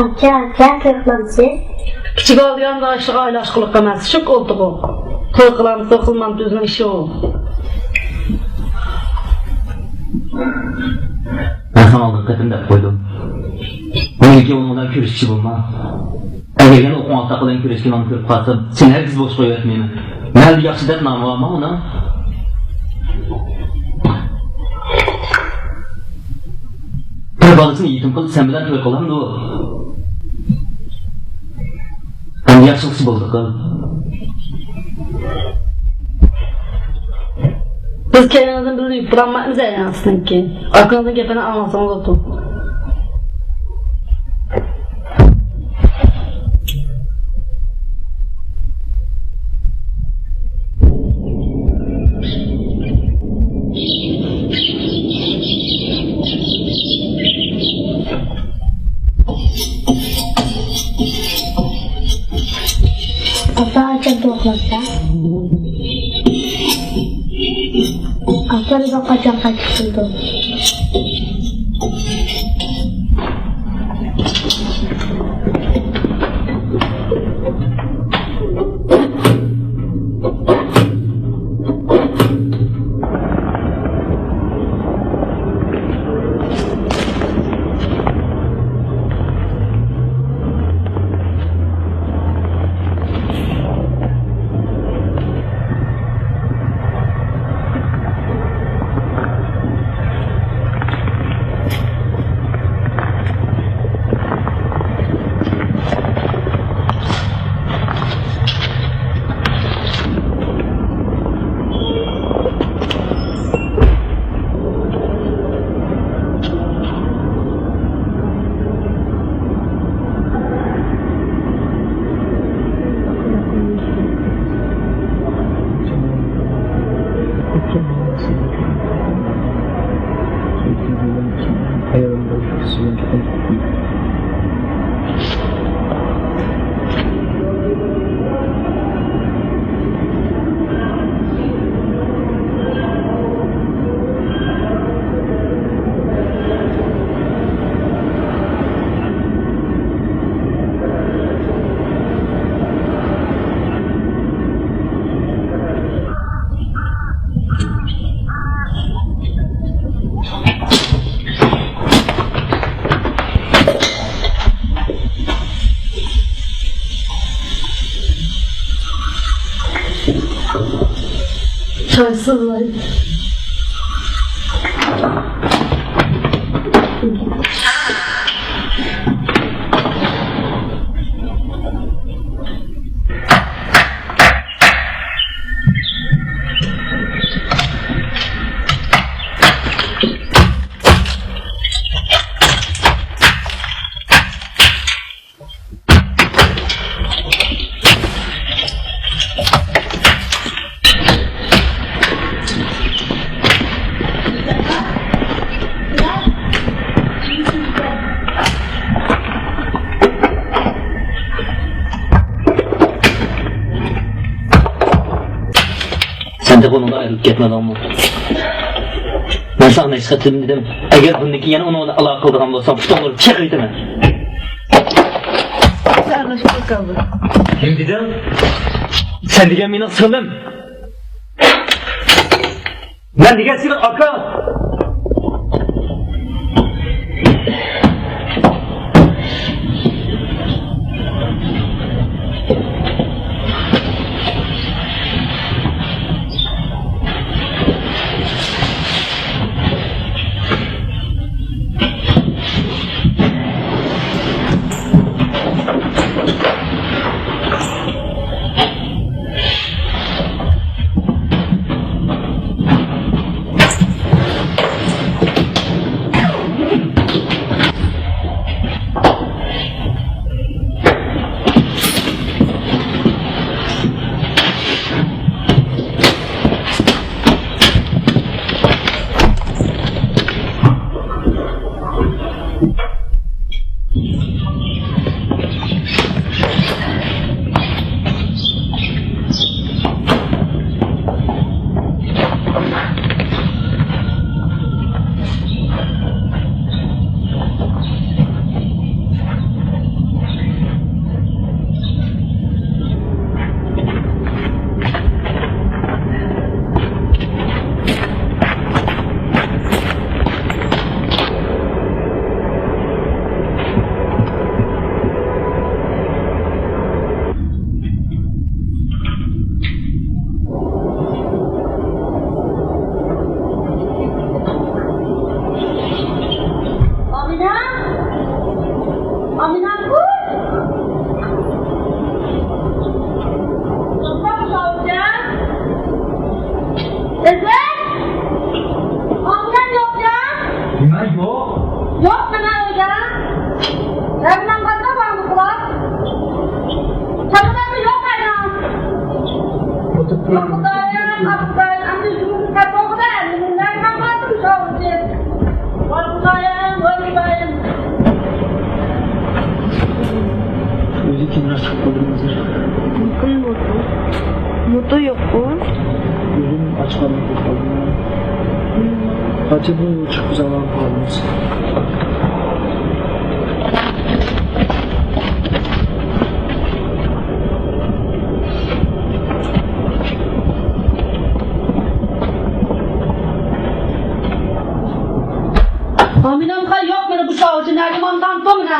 ئاچا، ئاچا، توي قىلامسىز؟ كىچىك ئالدىغان داشلىغا ئايلاش قىلىق ئەمەس، شۇك ئولتۇغۇ. توي قىلامسىز، توي قىلمامسىز، ئۆزىنىڭ ئىشى ئۇ. مەن ساڭا ئالدىنقى قېتىم دەپ قويدۇم. بۇنىڭدىن كېيىن ئۇنىڭ بىلەن كۆرۈشكۈچى بولما. ئەگەر يەنە ئوقۇڭ ئاتاق بىلەن كۆرۈشكىنىڭنى كۆرۈپ قالسا، سېنى ھەرگىز بوش قويۇۋەتمەيمەن. مەندە ياخشى دەپ نامى بارمۇ ئۇنىڭ؟ بىر بالىسىنى يېتىم قىلىپ، سەن بىلەن توي قىلامدۇ؟ ئەمدى ياخشىلىقچى بولدى قىز. بىز كەينىڭىزدىن بىللە يۈرۈپ تۇرالمايمىز ھە، يەنە سىزنىڭ كېيىن. ئاكىڭىزنىڭ گېپىنى ئاڭلىسىڭىز بولىدۇ. ئاپا، قاچان توقلامسەن؟ ئاپا، قاچان قايتىپ كېلىدۇ؟ چايسىزلاي. ئەمدى بۇنىڭغا ئايرىلىپ كەتمىدىڭمۇ؟ مەن ساڭا نەچچە قېتىم دېدىم، ئەگەر بۇندىن كېيىن يەنە ئۇنىڭ بىلەن ئالاقە قىلىدىغان بولساڭ، پۇتۇڭلارنى چېقىۋېتىمەن. نېمە دېدىڭ؟ سەن دېگەن مېنىڭ سىڭلىم. مەن دېگەن سېنىڭ ئاكاڭ. ئامىنە! ئامىنەقۇ! توختاڭ، شاۋۇتجان! ئىززەت! ئامىنەم يوقجان! نېمە يوق؟ يوق، مانا ئۆيدە. رەمزان قانداق بارمۇ قۇلاق؟ تاپىدىغان يوق ئاينا. ئوتۇرۇپ تۇرۇڭ. خۇدايىم، ئاپتاي، ئەمدى يۇمۇرتقا توغرا، نېمىلەر قالماپتۇ شۇ ئۈچۈن. ۋاي خۇدايىم، ۋاي خۇدايىم. ئۆزى كېيىنرەك چىقىپ قالدىم ھازىر. مۇتۇ يوققۇ؟ ئۆزۈم ئاچقانلىق بولۇپ قالدىم. قاچىدىن يول چىقىپ زامان قالدىم. ئامىنەمخا يوق، مانا بۇ شاۋۇچى نەگە ماڭغانتۇ مانا.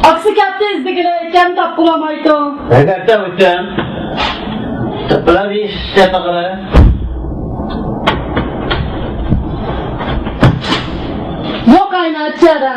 ئاكىسى كەپتۇ ئىزدىگىلى، ئىكەن تاپقىلى بولمايتۇ. ھەيدەپتە ئۆتۈم. تاپقىلى بىر ئىش تاپقىلى. يوق ئاينا ئىچەردە.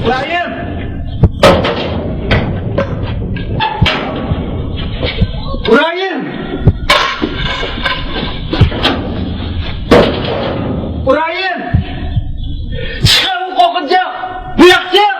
ئۇرايىم! ئۇرايىم! ئۇرايىم! چىقىڭ، قورقۇنچاق! بۇياققا چىق!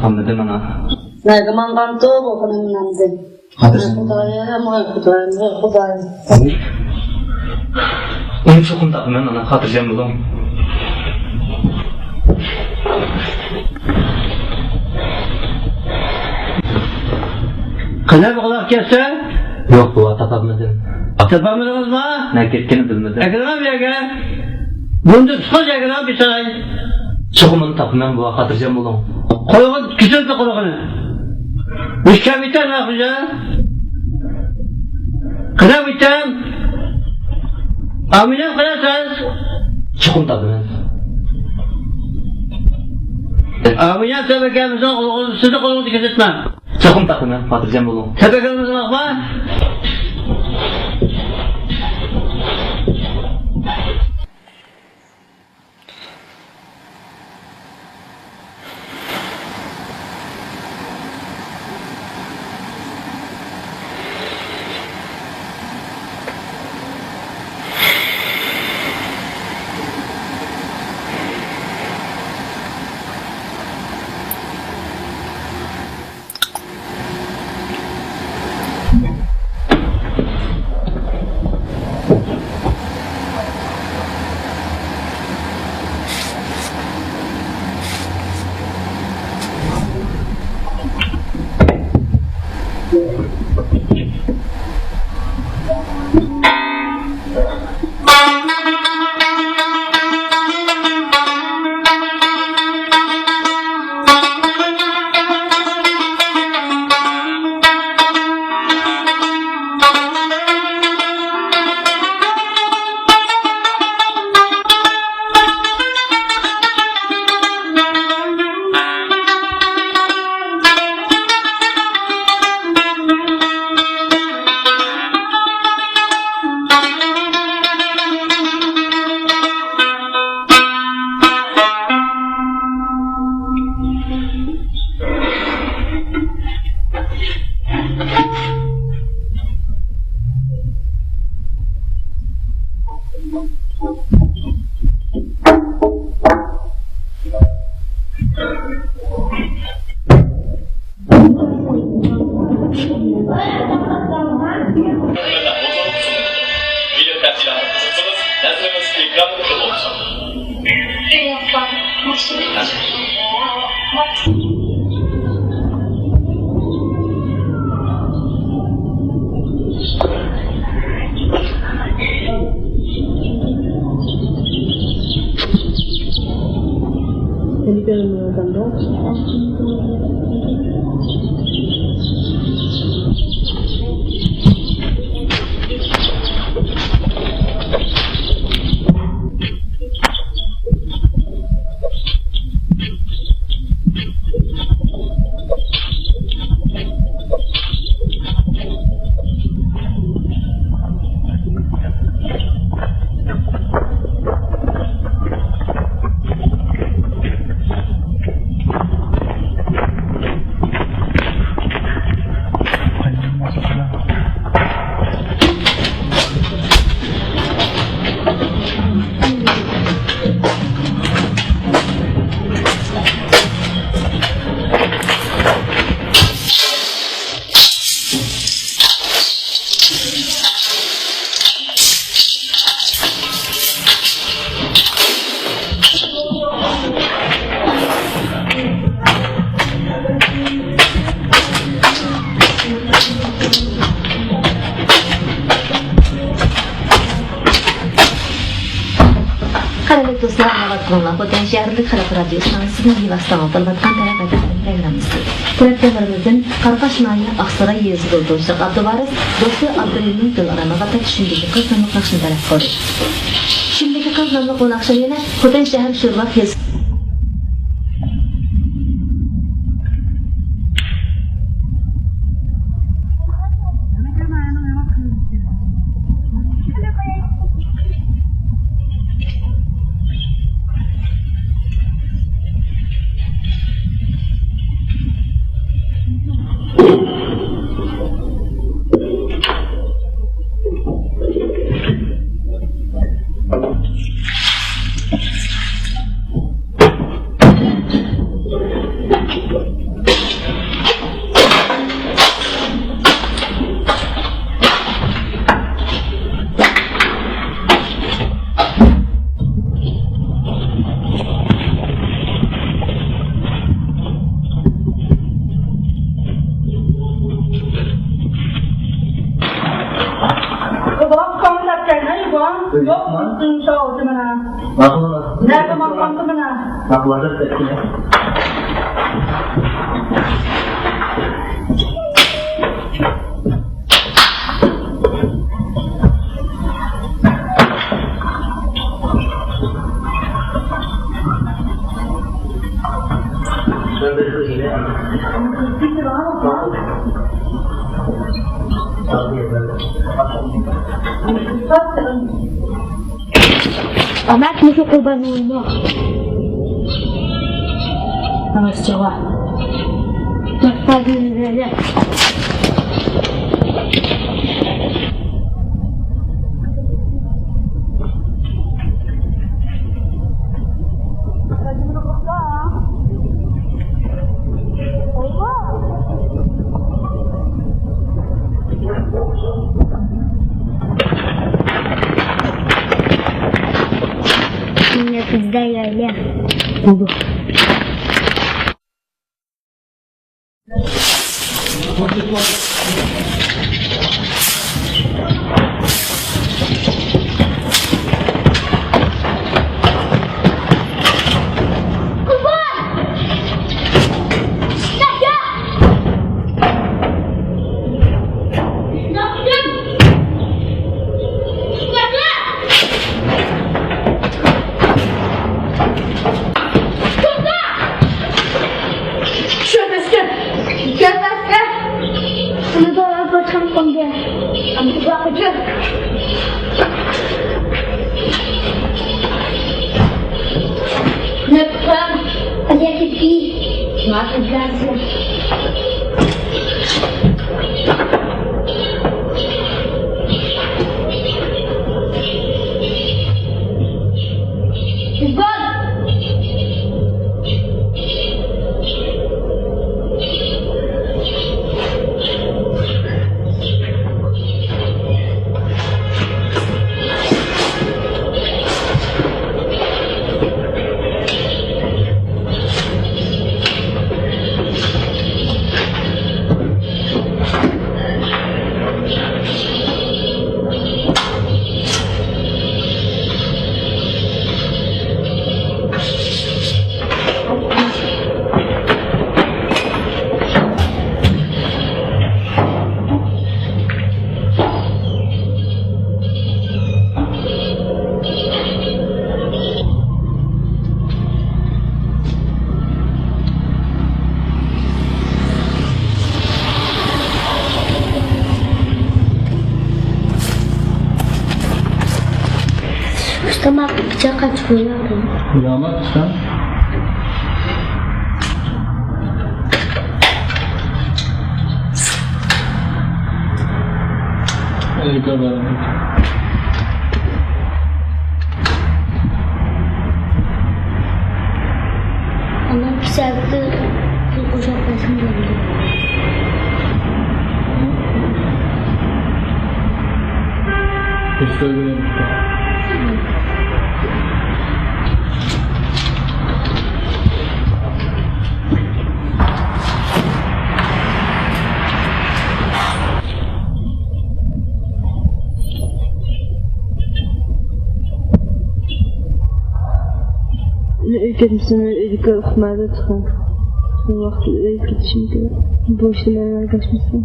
تاپمىدىم ئانا. نەگە ماڭغانتۇ بۇ خېنىم نەمدىن؟ خاتىرجەم بولۇڭ. خۇدايىم، ۋاي خۇدايىم، ۋاي خۇدايىم. ئۇنى چوقۇم تاپىمەن ئانا، خاتىرجەم بولۇڭ. قېنى بۇ قۇلاق كەتسە؟ يوق بوۋا، تاپالمىدىم. تاپالمىدىڭىزمۇ؟ نەگە كەتكىنىنى بىلمىدىم. ئەكىلىڭە بۇ يەرگە. بۇنى تۇتقاچ ئەكىلىڭە بىر ساراي. چوقۇم ئۇنى تاپىمەن بوۋا، خاتىرجەم بولۇڭ. قۇلىقى كېسىلدى قۇلىقىنى. مۇشكەم ئېيتەم مەن خوجا. قېنى ئېيتەم. ئامىنەم قېنى سىز؟ چوقۇم تاپىمەن. ئامىنەم سەن ئەكەلمىسەڭ قۇلىقىنى، سىزنى قۇلىقىنى كېسىتمەن. چوقۇم تاپىمەن، خاتىرجەم بولۇڭ. سەپەكىڭىزنى باقما. قەدىرلىك دوستلار، ئاڭلاۋاتقىنىڭلار خوتەن شەھەرلىك خەلق رادىيو ئىستانسىسىنىڭ بىۋاسىتە ئاڭلىتىلىۋاتقان تەرەققىيات پروگراممىسى. تەرەپدارلىرىمىزدىن قاراقاش ناھىيە ئاقساراي يېزىسى بولۇپ تۇرۇشلۇق ئابدۇۋارىس دوستى ئابدۇرېھىمنىڭ دىلئارام ئاغا چۈشۈمدىكى قىز ناملىق ناخشىنى تەلەپ قىلدى. چۈشۈمدىكى قىز ناملىق بۇ ناخشا يەنە خوتەن شەھەر شىرۋاق يېزىسى. يوق، مۇشۇ ئالدى مانا. ماقۇل. نەدە ماقۇل مانا؟ ماقۇل، ھازىر كەتكىنە. ئەمەت مۇشۇ قۇربان ئويناق. ئەمەس جاۋاب. Меня туда я, я. چۈشۈرۈپ ئەسكەر! چۈشۈرۈپ ئەسكەر! ئۇنى داۋا قوچقان قومدى. ئەمدى بۇ قوچۇر. نەپقەم. ئەگەر كېتىكى. ماقۇل بىلەنسىز. ئۇستام، پىچاق قاچىلىۋالدىم. يامان ئۇستام. ئەي، كۆرمەدىم. ئانا كىشىلەرگە پۇل قوشۇپ بەرسەم بولىدۇ. ئۆيگە كەتمىسەم، ئۆيدىكى ئۇقمايدۇ تېخى. بۇ ۋاقىت ئۆيگە كېتىشىم كېرەك. بۇ ئىشنى مەن ئەمەلگە ئاشمىسام.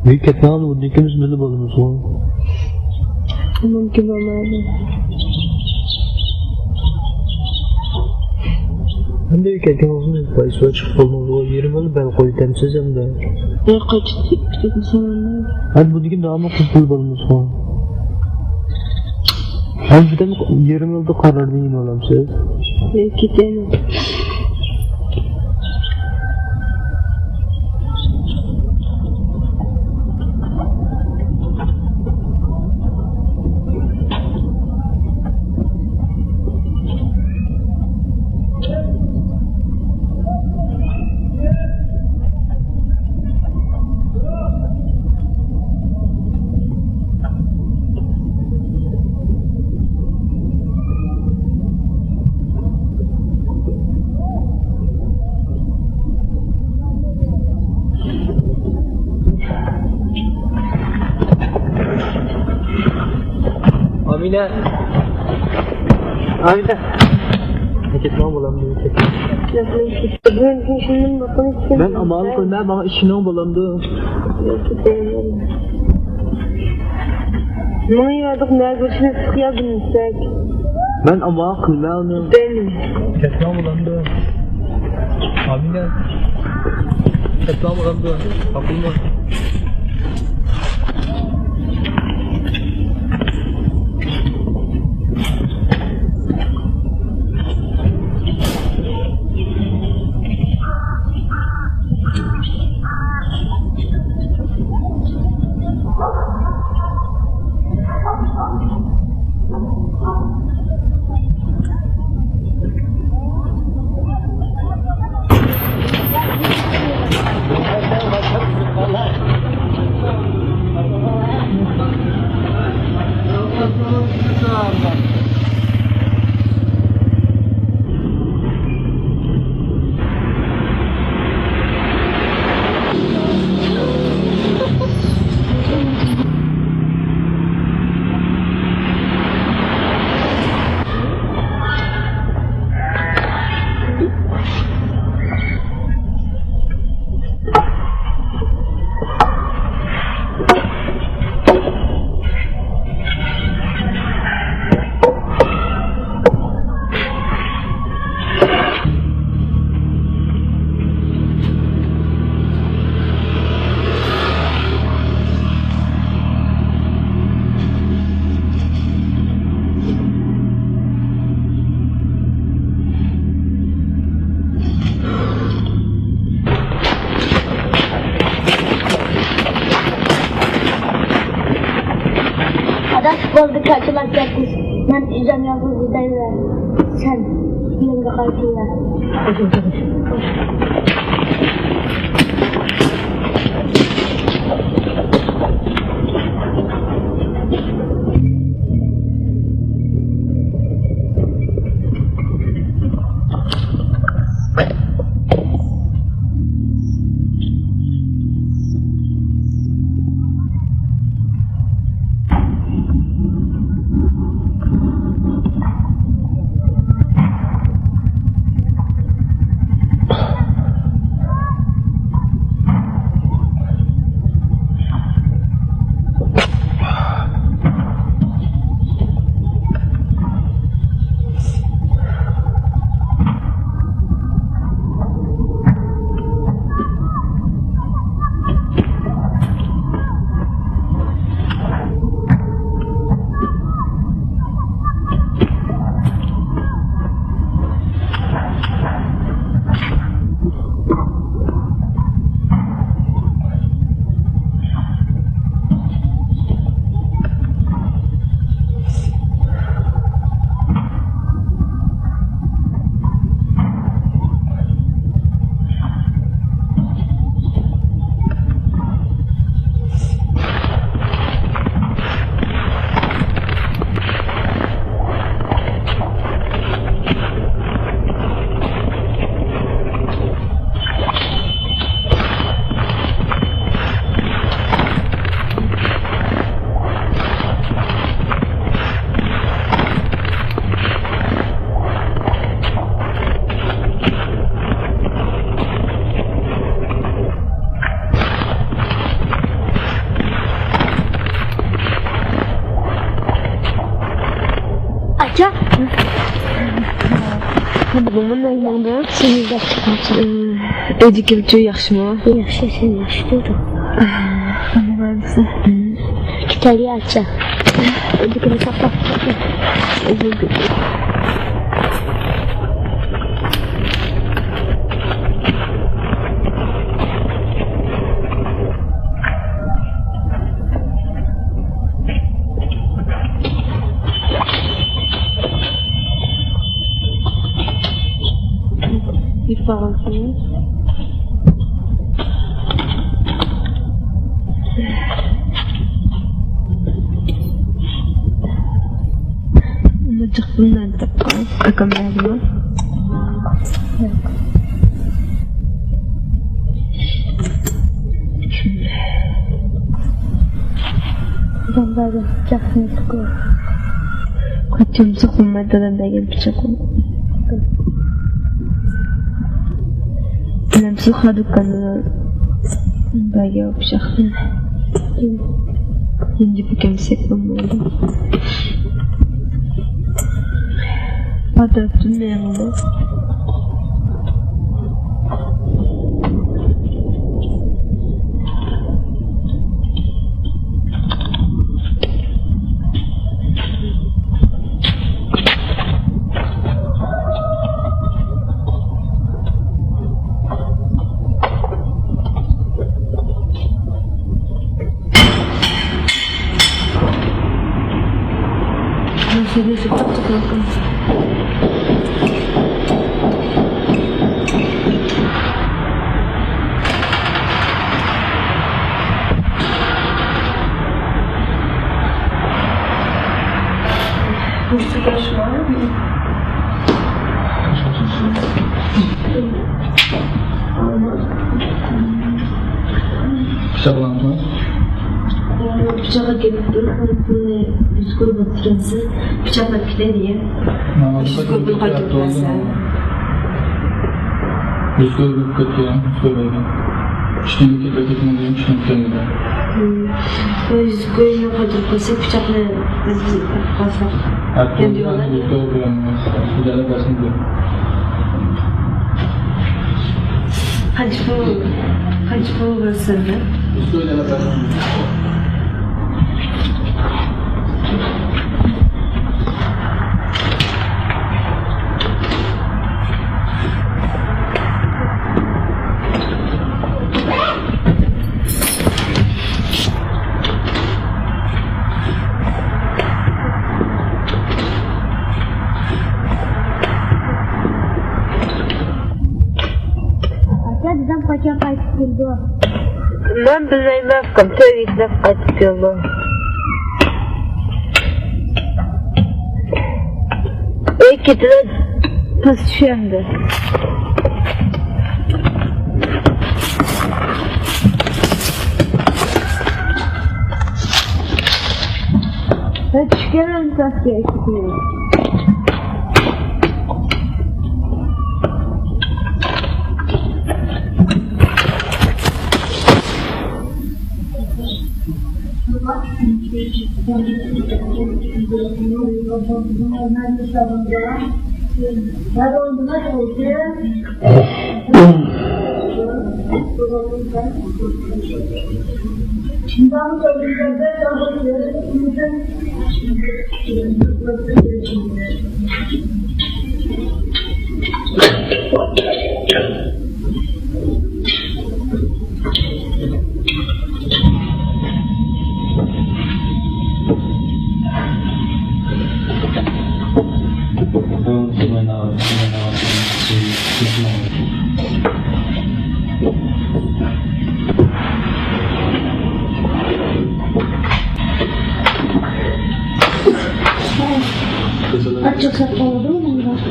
ئۆيگە كەتمەڭ، بۇ ئىككىمىز بىللە بولىمىزغۇ. مۇمكىن بولمايدۇ. ئەمدى ئۆيگە كەتكىنىڭىزنىڭ پايدىسى بار، چىقىپ بولدىڭىزغۇ. يېرىم يولدا بەل قويۇۋېتەمسىز ئەمدى. ياق، قايتىپ كېتىپ كېتىپ كېتىمسەن ئەمدى. ھە، بۇ دېگەن داۋاملىق قىلىپ بولىمىزغۇ. ھەم بىردەم يېرىم يولدا قارارنى يېنىۋالامسىز؟ كېتەيمەن. ئامىنە. ئامىنە. كەتمەڭ بولامدۇ؟ مەن ئامال قىلماي، ماڭا ئىشىنىڭ بولامدۇ؟ ماڭا ياردۇق نەگە بېرىشنى ئىستىقيا بىلمىسەك. مەن ئامال قىلماي ئۇنى. كەتمەڭ بولامدۇ؟ ئامىنە. كەتمەڭ بولامدۇ؟ قاپىلما. ئاداش، بولدى، كاچىلار كەتتى. مەن ئۆزۈم يالغۇز گىدايمەن. سەن ئۆيۈڭگە قايتىۋەر. ئاچا. بۇنىڭمۇ نەگىڭدە؟ سېنى ئىزدەپ چىقىۋاتىمەن. ئۆيدىكىلەرچۇ، ياخشىمۇ؟ ياخشى، سەن ياخشى تۇردۇڭ. نېمە بار دېسە؟ كېتەيلى، ئاچا. ئۆيدىكىلەر ساقلاپ. ئۇنى جىق بىلمەن دەپ قوي. ئاكام بەردىمۇ؟ ئاكام بەردى. جىقنى تۇتۇپ. قاچىمىسا بولمايدۇ، دادام بەرگەن پىچاق. بىلەمسىز، ھە، دۇكاندا بەرگەن پىچاقنى. يەنجىپ ئەكەلمىسەك بولمايدۇ. پاترىتتىن مېڭىدۇ. پىچاقلانغان. پىچاق ئەكېلىپ تۇرۇپ، بۇنى يۈز كوي باتتۇرىسىز، پىچاقلاپ كېتەي دېگەن. يۈز كوي بىلەن قايتۇرۇپ بەرسە. يۈز كوي بولۇپ كەتكەن، يۈز كوي بەرگەن. ئۈچتىن كېتىپ كەتمىگەن، ئۈچتىن كەلمىگەن. يۈز كوي بىلەن قايتۇرۇپ قويساق، پىچاقنى بىز ئېلىپ قالساق. يۈز كوي بەرگەن. قانچە پۇل، قانچە پۇل بولسۇن؟ ئاكا، دادام قاچان قايتىپ كېلىدۇ؟ مەن بىلمەيمەن، ئۇكام، تۆگىكىدە قايتىپ كېلىدۇ. ئۆي كېتىدۇ، تېز چۈشەمدۇ؟ ھە، چۈشكەن ئەمسە ئىككىسى. ئاچچىقساپ قالىدۇ مۇنداق.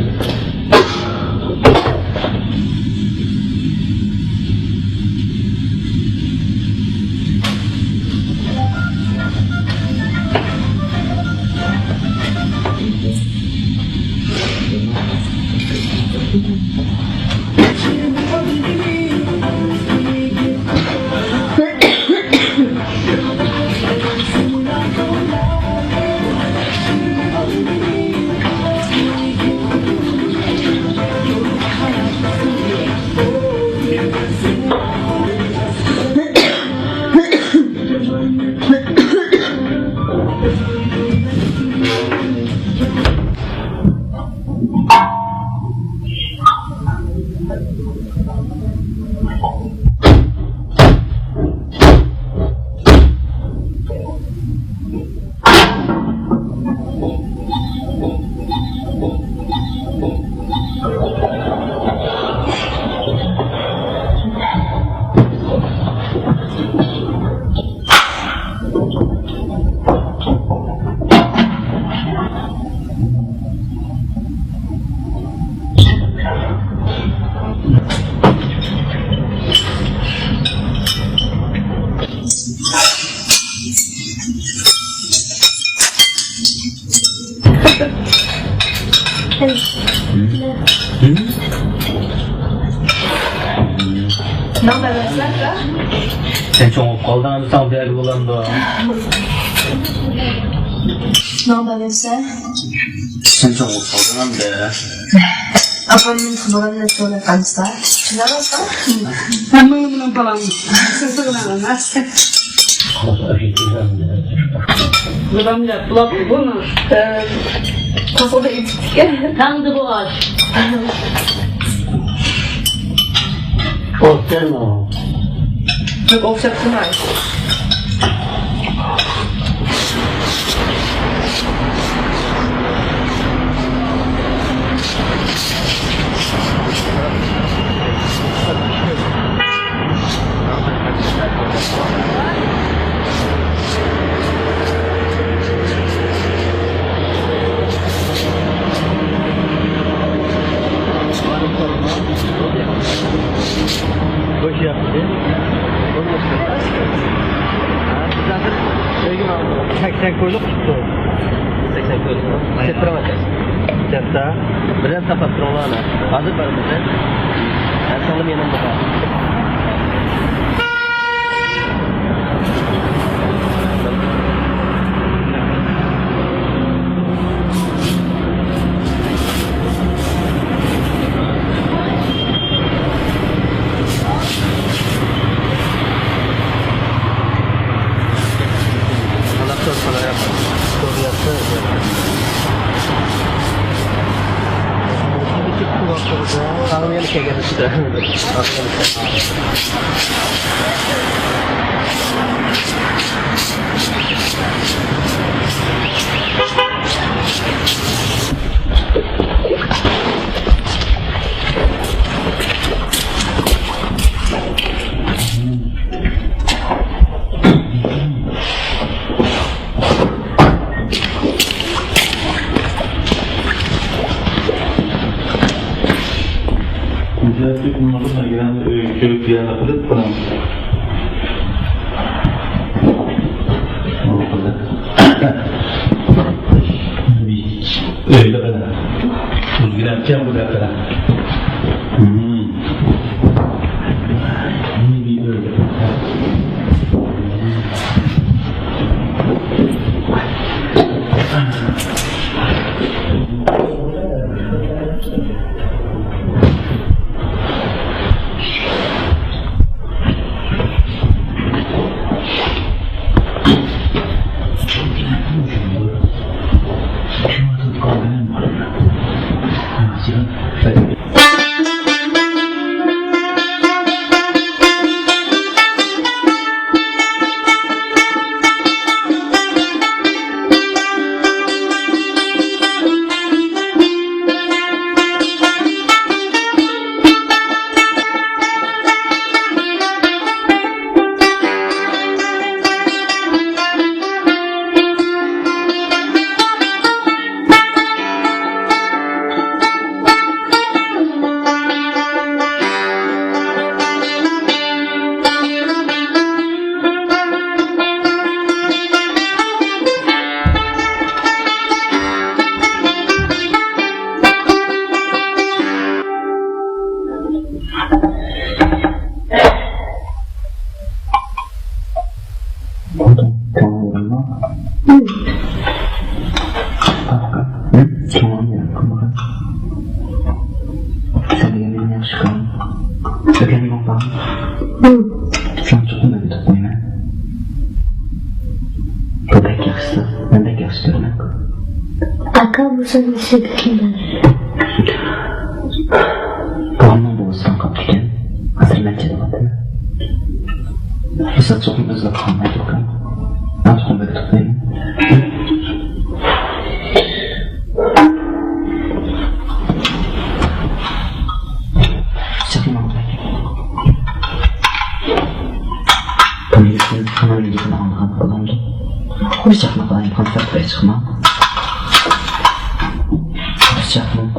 نان بەرمەسلەر. سەن چوڭ بولۇپ قالدىڭ، ئەمدى ساڭا بەرگىلى بولامدۇ؟ نان بەرمەسلەر. سەن چوڭ بولۇپ قالدىڭ ئەمدى. ئاپام مېنى بۇلارنى سوراپ قالسا، شۇنداق بولسا. ھەممىڭلار مېنىڭ بالام. سىزلەرنىڭ ئەمەس. دادام دەپ بۇلاپ بۇنى، ئە، قوسۇقدا ئېتىپتىكەن. تەڭدە بۇ ئاش. ئوتتۇرمۇ؟ ياق، ئوخشاپ تۇرماي. بوش ياقتى. بولماستى. ھە، بىز ھازىر ئۆيگە ماڭدۇق. سەكسەن كويلۇق چىقتى. سەكسەن كويلۇق. كەتتۈرۈڭ ئاكا. كەتتى. بىردەم ساقلاپ تۇرۇڭلار ئانا. ھازىر بارىمىز ھە. ھە، سىڭلىم يېنىمدا بار. ئۆيدە قېنى. ئۆزگىلەرچە بۇ دەپتەر. سەن دېگەن مېنىڭ ياخشى ئۇكام. ئۆگەنگۈڭ بارمۇ؟ ساڭا چوقۇم ئۆگىتىپ قويىمەن. بۇ بەك ياخشى زات. مەن بەك ياخشى كۆرىمەن. ئاكا، بۇ سۆزنى ئىشلىتىپ كىم بەردى؟ بوۋامنىڭ بوۋىسىدىن قاپتىكەن. ھازىر مەن چېلىۋاتىمەن. بۇ زات چوقۇم ئۆزىگە قالمايدۇ ئۇكام. ماڭا چوقۇم ئۆگىتىپ قويىمەن. چاقماق. بۇنى سىز قانالنىڭ گېپىنى ئاڭلىغان بولامدۇ؟ بىر چاقماق ئالايمۇ، قانساپ بىر چاقماق. بىر چاقماق.